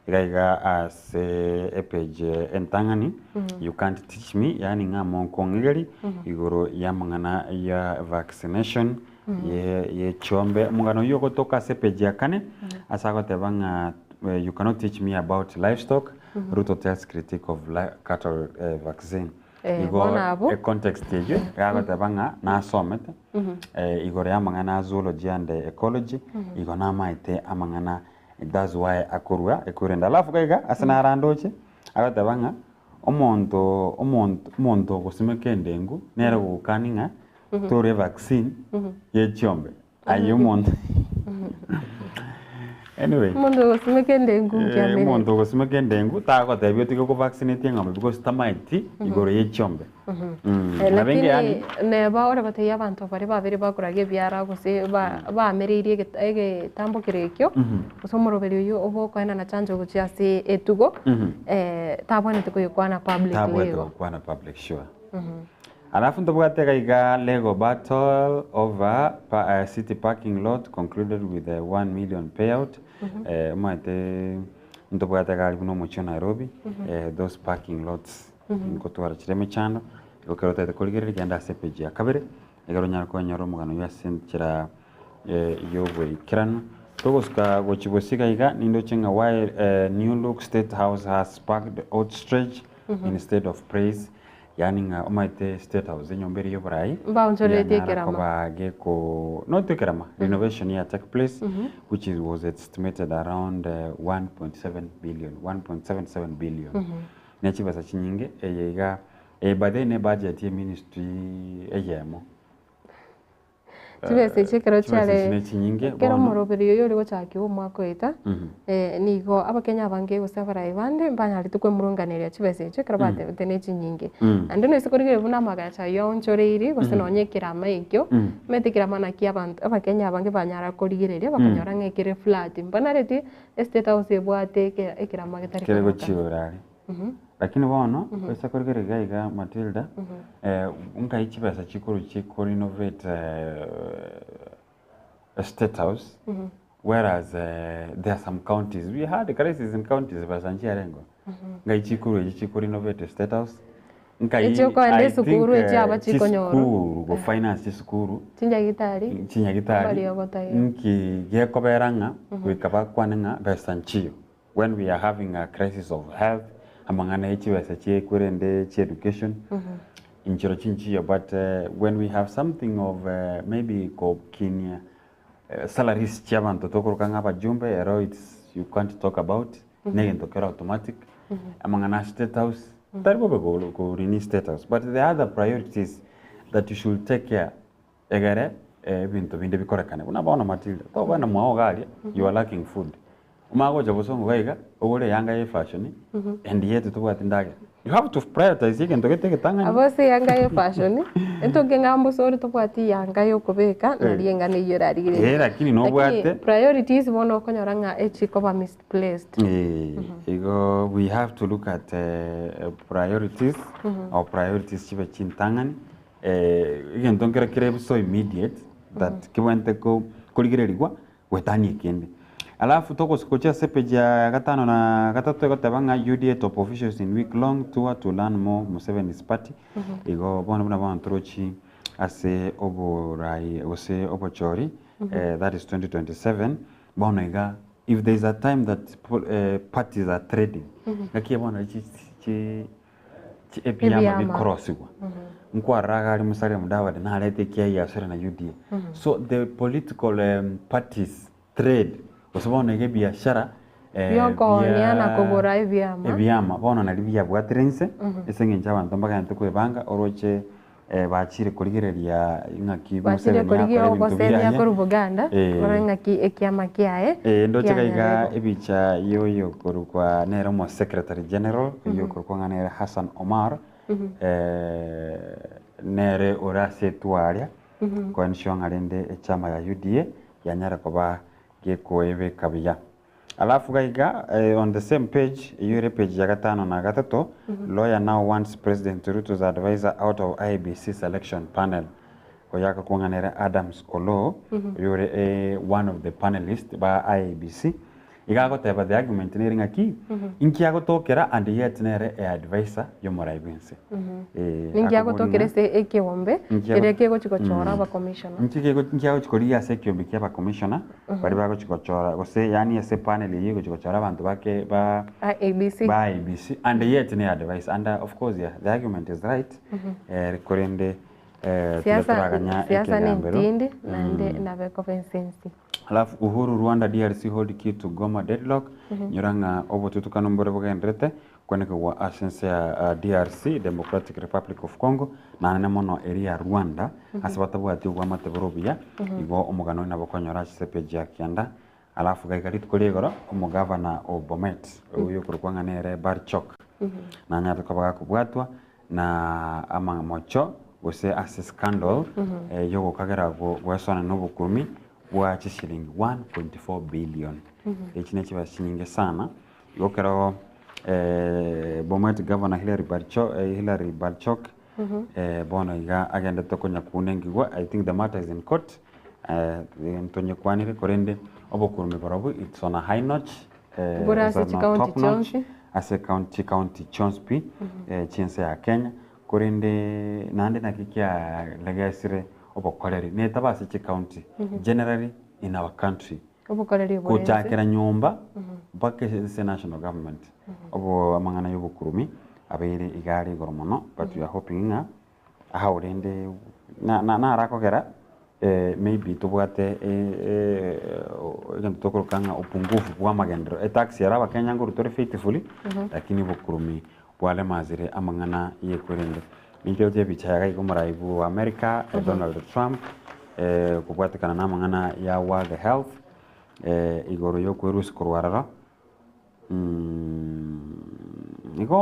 Iga iga ase epage entang'ani, you can't teach me, yaani ng'a monkong'igeri igoro y'amang'ana ya vaccination ye yechiombe. Omogano oyio ogotoka ase epage ya kane, ase agoteba ng'a you cannot teach me about livestock, Ruto tells critique of cattle vaccine. Eh, Igo bono abwo. econtext eyio egagoteba ng'a nasomete igoro y'amang'ana a zoology and ecology, igo namaete amang'ana That's why akorua ekorende. Alafu gaiga ase narandoche agoteba ng'a omonto omonto omonto ogosimeka endengu nere ogokani ng'a tore evaccine ye chiombe aye omonto anyway Omonto ogosimeka endengu nkiamere. omonto ogosimeka endengu tagotebia otige ko vaccinate eng'ombe because tamaeti igoro ye chiombe. Nabo engiya Lakini yaani neba ore gotebia abanto baria babere bakoraga ebiara gose baamereirie egetambo kere ekio, gose omoroberi oyio obe okoenana chanjo gochia ase etugo, tabwenereti koyekwana publicly Tabwenereti igo. gokwana public sure. Alafu ntobwate iga iga legal battle over city parking lot concluded with a 1 million payout, omanyete ntobwate iga aria buna omochie o Nairobi, those parking lots. Nkotwara chire emechando, igo ekero otagete korigereria genda ase epage ya kabere, ekero onyare konyora omogano oyio ase enchera y'oboikeranu. Togosuka gochia bosio iga iga, nindoche ng'a why new look state house has sparked outrage instead of praise, yaani ng'a omanyete state house enyomba eria y'oborai, Mbaonchoreretie yanyara ekerama. koba geko not ekerama, renovation ya take place, which is was estimated around 1.7 billion, 1.77 billion. Ne chibesa chinyinge, eye iga eye by the way ne budget ye ministry eyemo. Chibesa echi ekero Chibesa echi chiare ne chinyinge ekero bono. omoroberi oyo ore gochakigwa omwaka oeta, nigo abakenya abange gose abarai bande mbanyarete kwemurunganeria chibesa echio ekero batebete ne chinyinge. Naende noise korigereria buna amagacho ayio aonchoreiri gose nonye ekerama ekio, omanyete ekerama naki abanto abakenya abange banyara korigereria bakanyora ng'a ekere flat, mbanareti Estate house ebwate ekerama getari Kere koroka. gochiora aria. Lakini bono, oise korigereria iga iga Matilda, nkai chibesa chikorwa chiko renovate state house, whereas there are some counties, we had crisis in counties besa nchiarengeo. Nkai chikorwa echi chiko renovate state house, nkai Echi okoenda I think esukuru echi aba chikonyorwa. chisukuru, go finance chisukuru, Chinyagitari, chinyagitari, amariogo taiyo. nki gekobera ng'a goika bakwane ng'a besa nchiyo. When we are having a crisis of health, amang'ana ye chibesa chiekwerende chi education, inchero chinchiyo but when we have something of maybe kokinia salaries chia abanto tokoroka ng'a abajumbe ero it's you can't talk about, negento kere automatic, amang'ana a state house, tari bobe korini state house but the other priorities that you should take care egere ebinto binde bikorekane. Buna bono Matilda, tokogenda mwao iga aria, you are lacking food. Omanye gocha bosongo iga iga, ogore eyanga ya efashion, and yet tobwati ndagera. You have to prioritize egento gete egetang'ani. Abo ase eyanga ya efashion, etoke ng'a mbosori tobwati eyanga ya okobeka, nari eng'ana eyio orarigererie. Eh, lakini nobwate. Lakini priorities bono okonyora ng'a echikoba misplaced. Eh, igo we have to look at priorities, our priorities chibe chintang'ani. Egento nkere kere so immediate that kebwenerete ko korigererigwa goetania ekende. Alafu togosi gochia ase epage ya gatano na gatato egoteba ng'a UDA top officials in week long tour to learn more Museveni's party. Igo bono buna bono torochi ase oborai gose obochori that is 2027 bono iga if there is a time that parties are trading ngaki bono chi chi chi ebiama Ebiama. bikorosigwa nkwarora iga aria Musalia Mudavadi narete ekiai asore na UDA so the political parties trade gose bono iga ebiashara Biokoonia na bia kogora ebiama. ebiama bono nario biabwatire inse ase eng'encho abanto mbagaete kwebanga oroche bachire korigereria ng'aki Bachire Museveni korigia akora ebinto ogosemia biaye. korwa Buganda, Eh. korora ng'aki ekiama kiaye Ndoche iga iga kianyarire. ebicha ya oyo okorokwa nere omo secretary general oyio okorokwa ng'a nere Hassan Omar, nere ore ase etua aria, koensure ng'a rende echama ya UDA yanyara koba gekoebeka buya. Alafu iga iga on the same page, eyio ere page ya gatano na gatato, lawyer now wants President Ruto's adviser out of IEBC selection panel. Oyo agakong'a nere Adams Oloo, oyo ore one of the panelist ba IEBC, iga agoteba the argument nere ng'aki, inki agotokera and yet nere e adviser y'omorai bwense. Ninki akobori agotokera ng'a ase ekeombe Inki keria ago- kegochi gochora abacommissioner. Inki kego inki agochi korigia ase ekeombe kia abacommissioner, baria bagochi gochora gose yaani ase epanel eyio egochi gochora abanto bake ba IEBC. ba IEBC and yet ne advice and of course yeah the argument is right korende tiga Siasa toraganya siasa ne ekegambero. entindi naende nabo ekoba ensensi. Alafu Uhuru Rwanda DRC hold key to Goma deadlock, nyora ng'a obotutukano mbore bogendererete kwenekigwa ase ense ya DRC, Democratic Republic of Congo, naende mono eria ya Rwanda, ase batabwati obwamate bore obuya, igo omogano oyo nabo okonyora ase epage ya kianda. Alafu gaika rituko ria igoro, omogavana o Bomet, oyio okorokwa ng'a nere Barchok, nanyarete koba gakobwatwa na amamocho gose ase scandal yogokagera goesoana na obokurumi bwa chishilingi 1.4 billion. Echi ne chibesa chinyinge sana. Igo ekero Bomet Governor Hillary Barcho, Hillary Barchok bono iga agendete konya kunengigwa, I think the matter is in court, ntonyekwanire korende obokurumi borobwo it's on a high notch, Bore it's ase on a chicounty top notch, chionsi. ase county county chionsi pi chiense ya Kenya, korende naende naki kialegesire obokoreri netaba ase chicounty generally in our country Obokoreri obore ense. gochakera nyomba mpaka ase national government obo amang'ana ya obokurumi abeire iga are igoro mono but we are hoping ng'a how rende na na narakogera maybe tobwate egento tokoroka ng'a upungufu bwa amagenderero etax ere abakenya nkorwa tore faithfully lakini obokurumi bwalemazire amang'ana ya ekwerende. Ninche oche ebicha yaga iga omorai bwa America Donald Trump kobwatekana na amang'ana ya World Health igoro ya okwerusia korwa aroro igo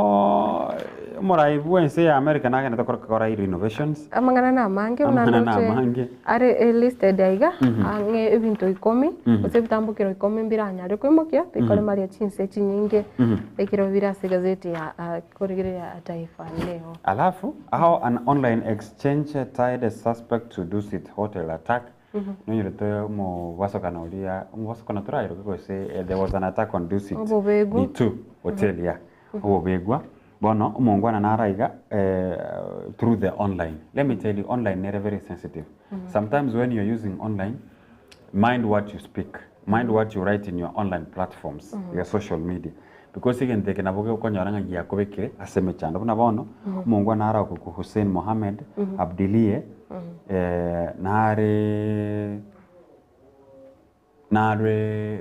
omorai bwa ense ya America nagenderete kora renovations Amang'ana na amange buna Amang'ana na ndoche amange. are listed aiga ang'e ebinto ikomi gose ebitambukero ikomi mbiranyare koimokia bikore maria chinse chinyinge ekero bire ase egazeti ya korigereria Taifa Leo. Alafu how an online exchange tied a suspect to Dusit hotel attack nonyorete omobasokano oria omobasokano toraeroke gose there was an attack on Dusit Obobegwa. D2 hotel ya obobegwa bono omongwana naro iga through the online let me tell you online nere very sensitive sometimes when you're using online mind what you speak mind what you write in your online platforms your social media because egento eke nabo gekonyora ng'a giakobekire ase emechando buna bono omongwana naro okorokwa Hussein Mohammed Abdilie nare nare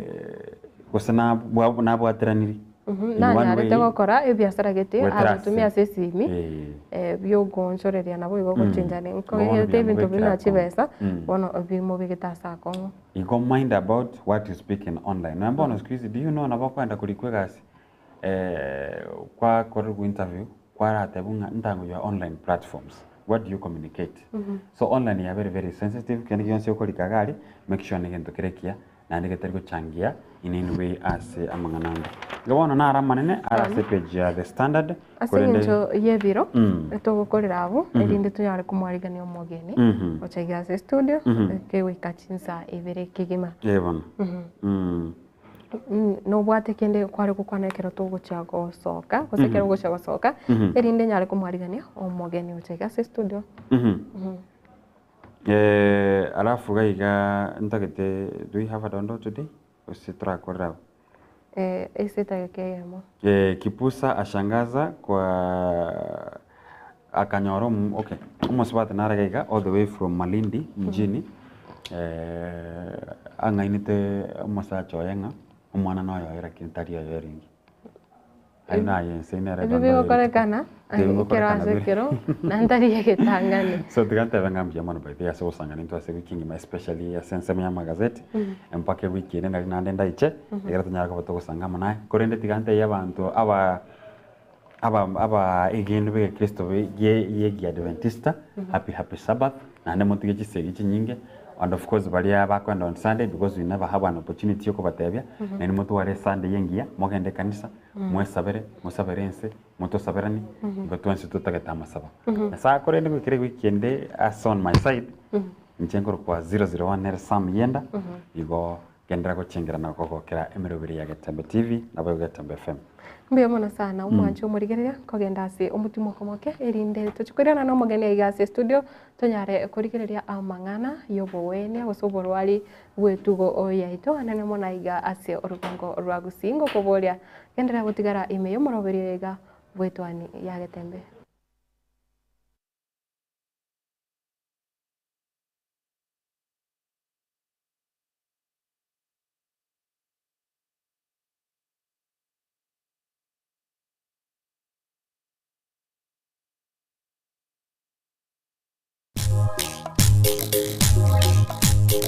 gose nabwateraniri In one Nanyarete way, gokora ebiasara gete Gwetera agotumia ase esimi biogoonchoreria nabo igo gochenjani Bono nkogete ebinto biamobekera buna akong'u. chibesa bono bimobegete ase akong'u. Igo mind about what you speak in online. Na bono siku hizi do you know nabo okoenda korikwa egasi kwakorerwa interview kwaratebwa ng'a ntango your online platforms what do you communicate? So online ya very very sensitive kende gionsi okorika iga aria make sure na egento kere ekiya. naende getari gochangia in any way ase amang'ana ande. Igo bono naro amanene are ase epage ya The Standard Ase korende eng'encho y'ebiro Mm. togokorera abwo, Mhm. erinde tonyare komwarigania omogeni Mhm. gocha iga ase estudio, Mhm. kegoika chinsa ibere kegima. Eh bono. Mhm. Mm. Nobwate kende kware gokwana ekero togochia gosoka, gose ekero Mhm. ogochia gosoka, Mhm. erinde nyare komwarigania omogeni gocha iga ase estudio. Mhm. Mhm. Alafu iga iga ntagete do we have a dondo today? Gose torakorere abwo? Ase etageka eyemo. Kipusa ashangaza kwa akanyora omo okay omosubati nare iga iga all the way from Malindi mjini ang'ainete omosacha oye ng'a omwana noyoye lakini tari oyoye ringi. Ayio naye ense nere Ebio dondo ere rituko. bigokorekana Ebi ekero bigokorekana ase bire. ekero nantari egetang'ani. So tiga ntebe ng'a mbuya mono by the way ase ogosangana intwe ase ewiki engima especially ase ensemo ya amagazeti mpaka ewiki ende nari naende ndaiche ekero tonyare koba togosanga amo naye. Korende tiga ntebie abanto aba aba aba egento bwa egekristo gie gie egiadventista happy happy sabbath naende motige chisegi chinyinge and of course baria bakoenda on Sunday because we never have an opportunity yokobatebia naende motware esunday engiya mogende ekanisa mwesabere mosabere ense motosaberanie igo twensi totagete amasabo. Nyasaye akorende goikera ewiki ende ase on my side inche nkorokwa 001 nere Sam Yenda igo Genderera gochengera na kogokera emeroberi ya Getembe TV naboigo Getembe FM. Mbuya mono sana omwanche omorigereria kogenda ase omotimoko moke erinde tochie koirana na omogeni aiga ase estudio tonyare korigereria amang'ana y'obogwenia gose oborwari bw'etugo yaito anene mono aiga ase orogongo rwa Gusii ngokoboria genderera gotigara ime y'omoroberi oyo iga bw'etwani ya Getembe.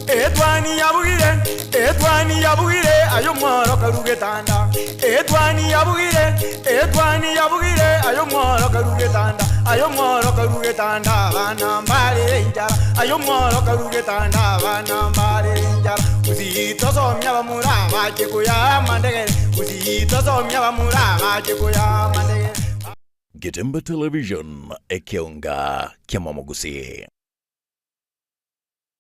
Etwani yabugire, etwani yabugire, aye omworo karu getanda. Etwani yabugire, etwani yabugire, aye omworo karu getanda. Aye omworo karu getanda, abana mbarere enchara. Aye omworo karu getanda, abana mbarere enchara. Gusii tosomia abamura bache koyaa amandegere, Gusii tosomia abamura bache koyaa amandegere. Getembe Television, ekeonga ki'amamogusii.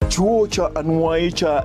Chuo cha anuai cha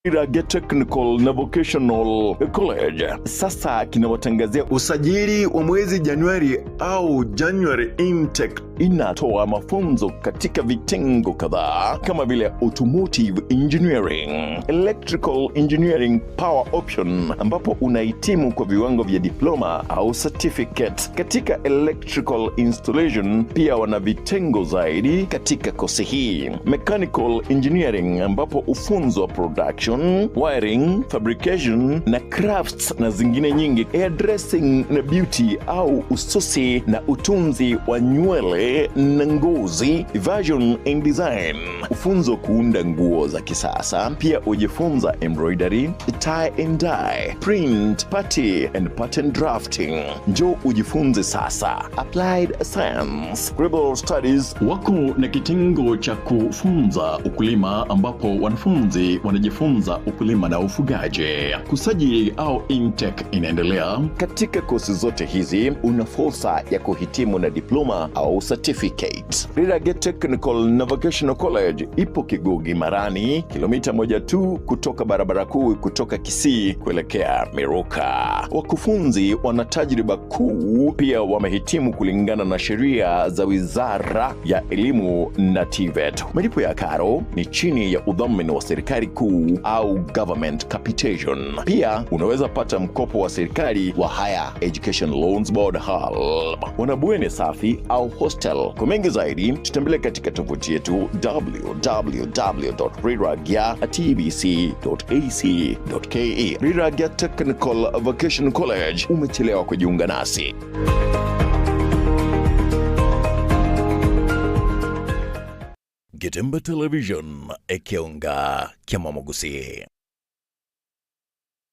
Rirage Technical na Vocational College sasa kinawatangazia usajili wa mwezi Januari au January intake. Inatoa mafunzo katika vitengo kadhaa kama vile automotive engineering, electrical engineering power option, ambapo unahitimu kwa viwango vya diploma au certificate. Katika electrical installation pia wana vitengo zaidi katika kosi hii, mechanical engineering, ambapo hufunzwa production, wiring, fabrication na crafts na zingine nyingi, hairdressing na beauty au ususi na utunzi wa nywele na ngozi, fashion and design, ufunzo kuunda nguo za kisasa. Pia hujifunza embroidery, tie and dye, print, party and pattern drafting. Njoo ujifunze sasa. Applied Science, Global Studies wako na kitengo cha kufunza ukulima ambapo wanafunzi wanajifunza ukulima na ufugaji. Kusajili au intake inaendelea. Katika kosi zote hizi una fursa ya kuhitimu na diploma au certificate. Rirage Technical na Vocational College ipo Kigugi Marani, kilomita moja tu kutoka barabara kuu kutoka Kisii kuelekea Miruka. Wakufunzi wana tajriba kuu, pia wamehitimu kulingana na sheria za Wizara ya Elimu na TVET. Malipo ya karo ni chini ya udhamini wa serikali kuu au government capitation. Pia unaweza pata mkopo wa serikali wa Higher Education Loans Board HELB. Wana bweni safi au hostel. Kwa mengi zaidi tutembelee katika tovuti yetu www.riragya.tbc.ac.ke. Riragya Technical Vocational College, umechelewa kujiunga nasi. Getembe Television, ekeonga kiamamogusii.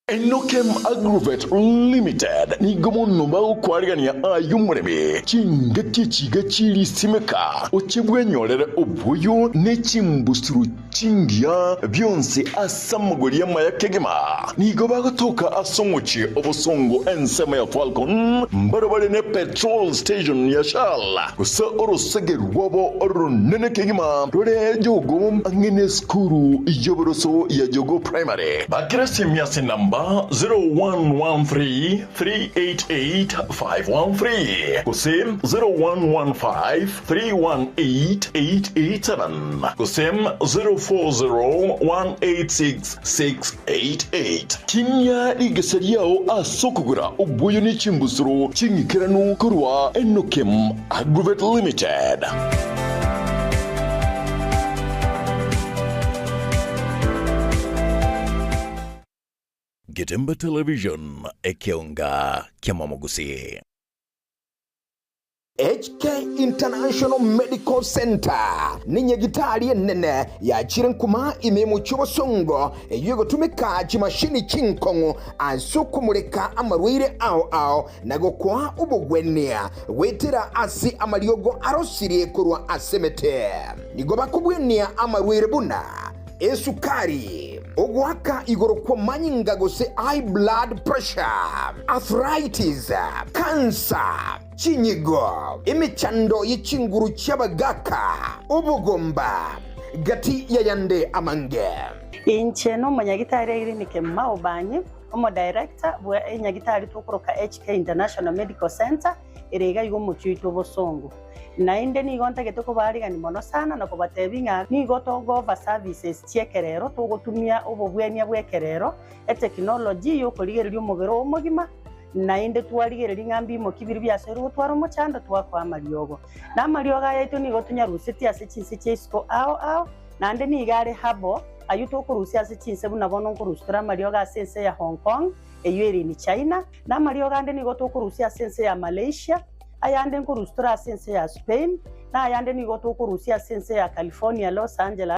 Enokem Agrovet Limited nigo mono bagokwarigania aye omoremi chingaki echiga chirisimeka, oche bwenyorere oboyo ne chimbusuro chingiya bionsi ase amagori amaya kegima. Nigo bagotoka ase omochie obosongo ensemo ya Falcon, mbarabare ne petrol station ya Shell, gose orosege rwabo oronene kegima rore Jogoo ang'e nesukuru y'oboroso ya Jogoo Primary. Bakera esimi ase enamba 0113 388 513 gose 0115 318 887 gose 040 186 688. Tinyia rigesa riao ase okogora obwoyo ne chimbusuro ching'ikeranu korwa Enokem Agrovet Limited. Getembe Television, ekeonga kiamamogusii. HK International Medical Centre nenyagitari enene yachire nkuma ime y'omochie obosongo eyio egotumeka chimashini chinkong'u ase okomoreka amarwaire ao ao na gokoa obogwenia goetera ase amariogo arosirie korwa ase emete. Nigo bakobwenia amarwaire buna esukari, ogoaka igoro kw'amanyinga gose high blood pressure, arthritis, cancer, Chinyigo, emechando ye chinguru chi'abagaaka, obogomba, gati y'ayande amange. Inche nomonyagitari Irene Kemuma Obanyi, omodirector bwe enyagitari tokoroka HK International Medical Centre ere iga iga omochie oito obosongo. Naende nigo ntagete kobaarigani mono sana na kobatebia ng'a nigo togo-offer services chi'ekerero togotumia obobwenia bw'ekerero, etechnology yokorigereria omobere oo omogima, Naende twarigereria ng'a mbimoki biria biasoirwe gotwara omochando, twakoa amariogo. Na amariogo aya aito nigo tonyarusetie ase chinse chia isiko ao ao, naende nigo are herbal, ayio tokorusia ase chinse buna bono nkorusia tore amariogo ase ense ya Hong Kong, eyio ere in China, na amariogo ande nigo tokorusia ase ense ya Malaysia, ayande nkorusia tore ase ense ya Spain, na ayande nigo tokorusia ase ense ya California, Los Angeles.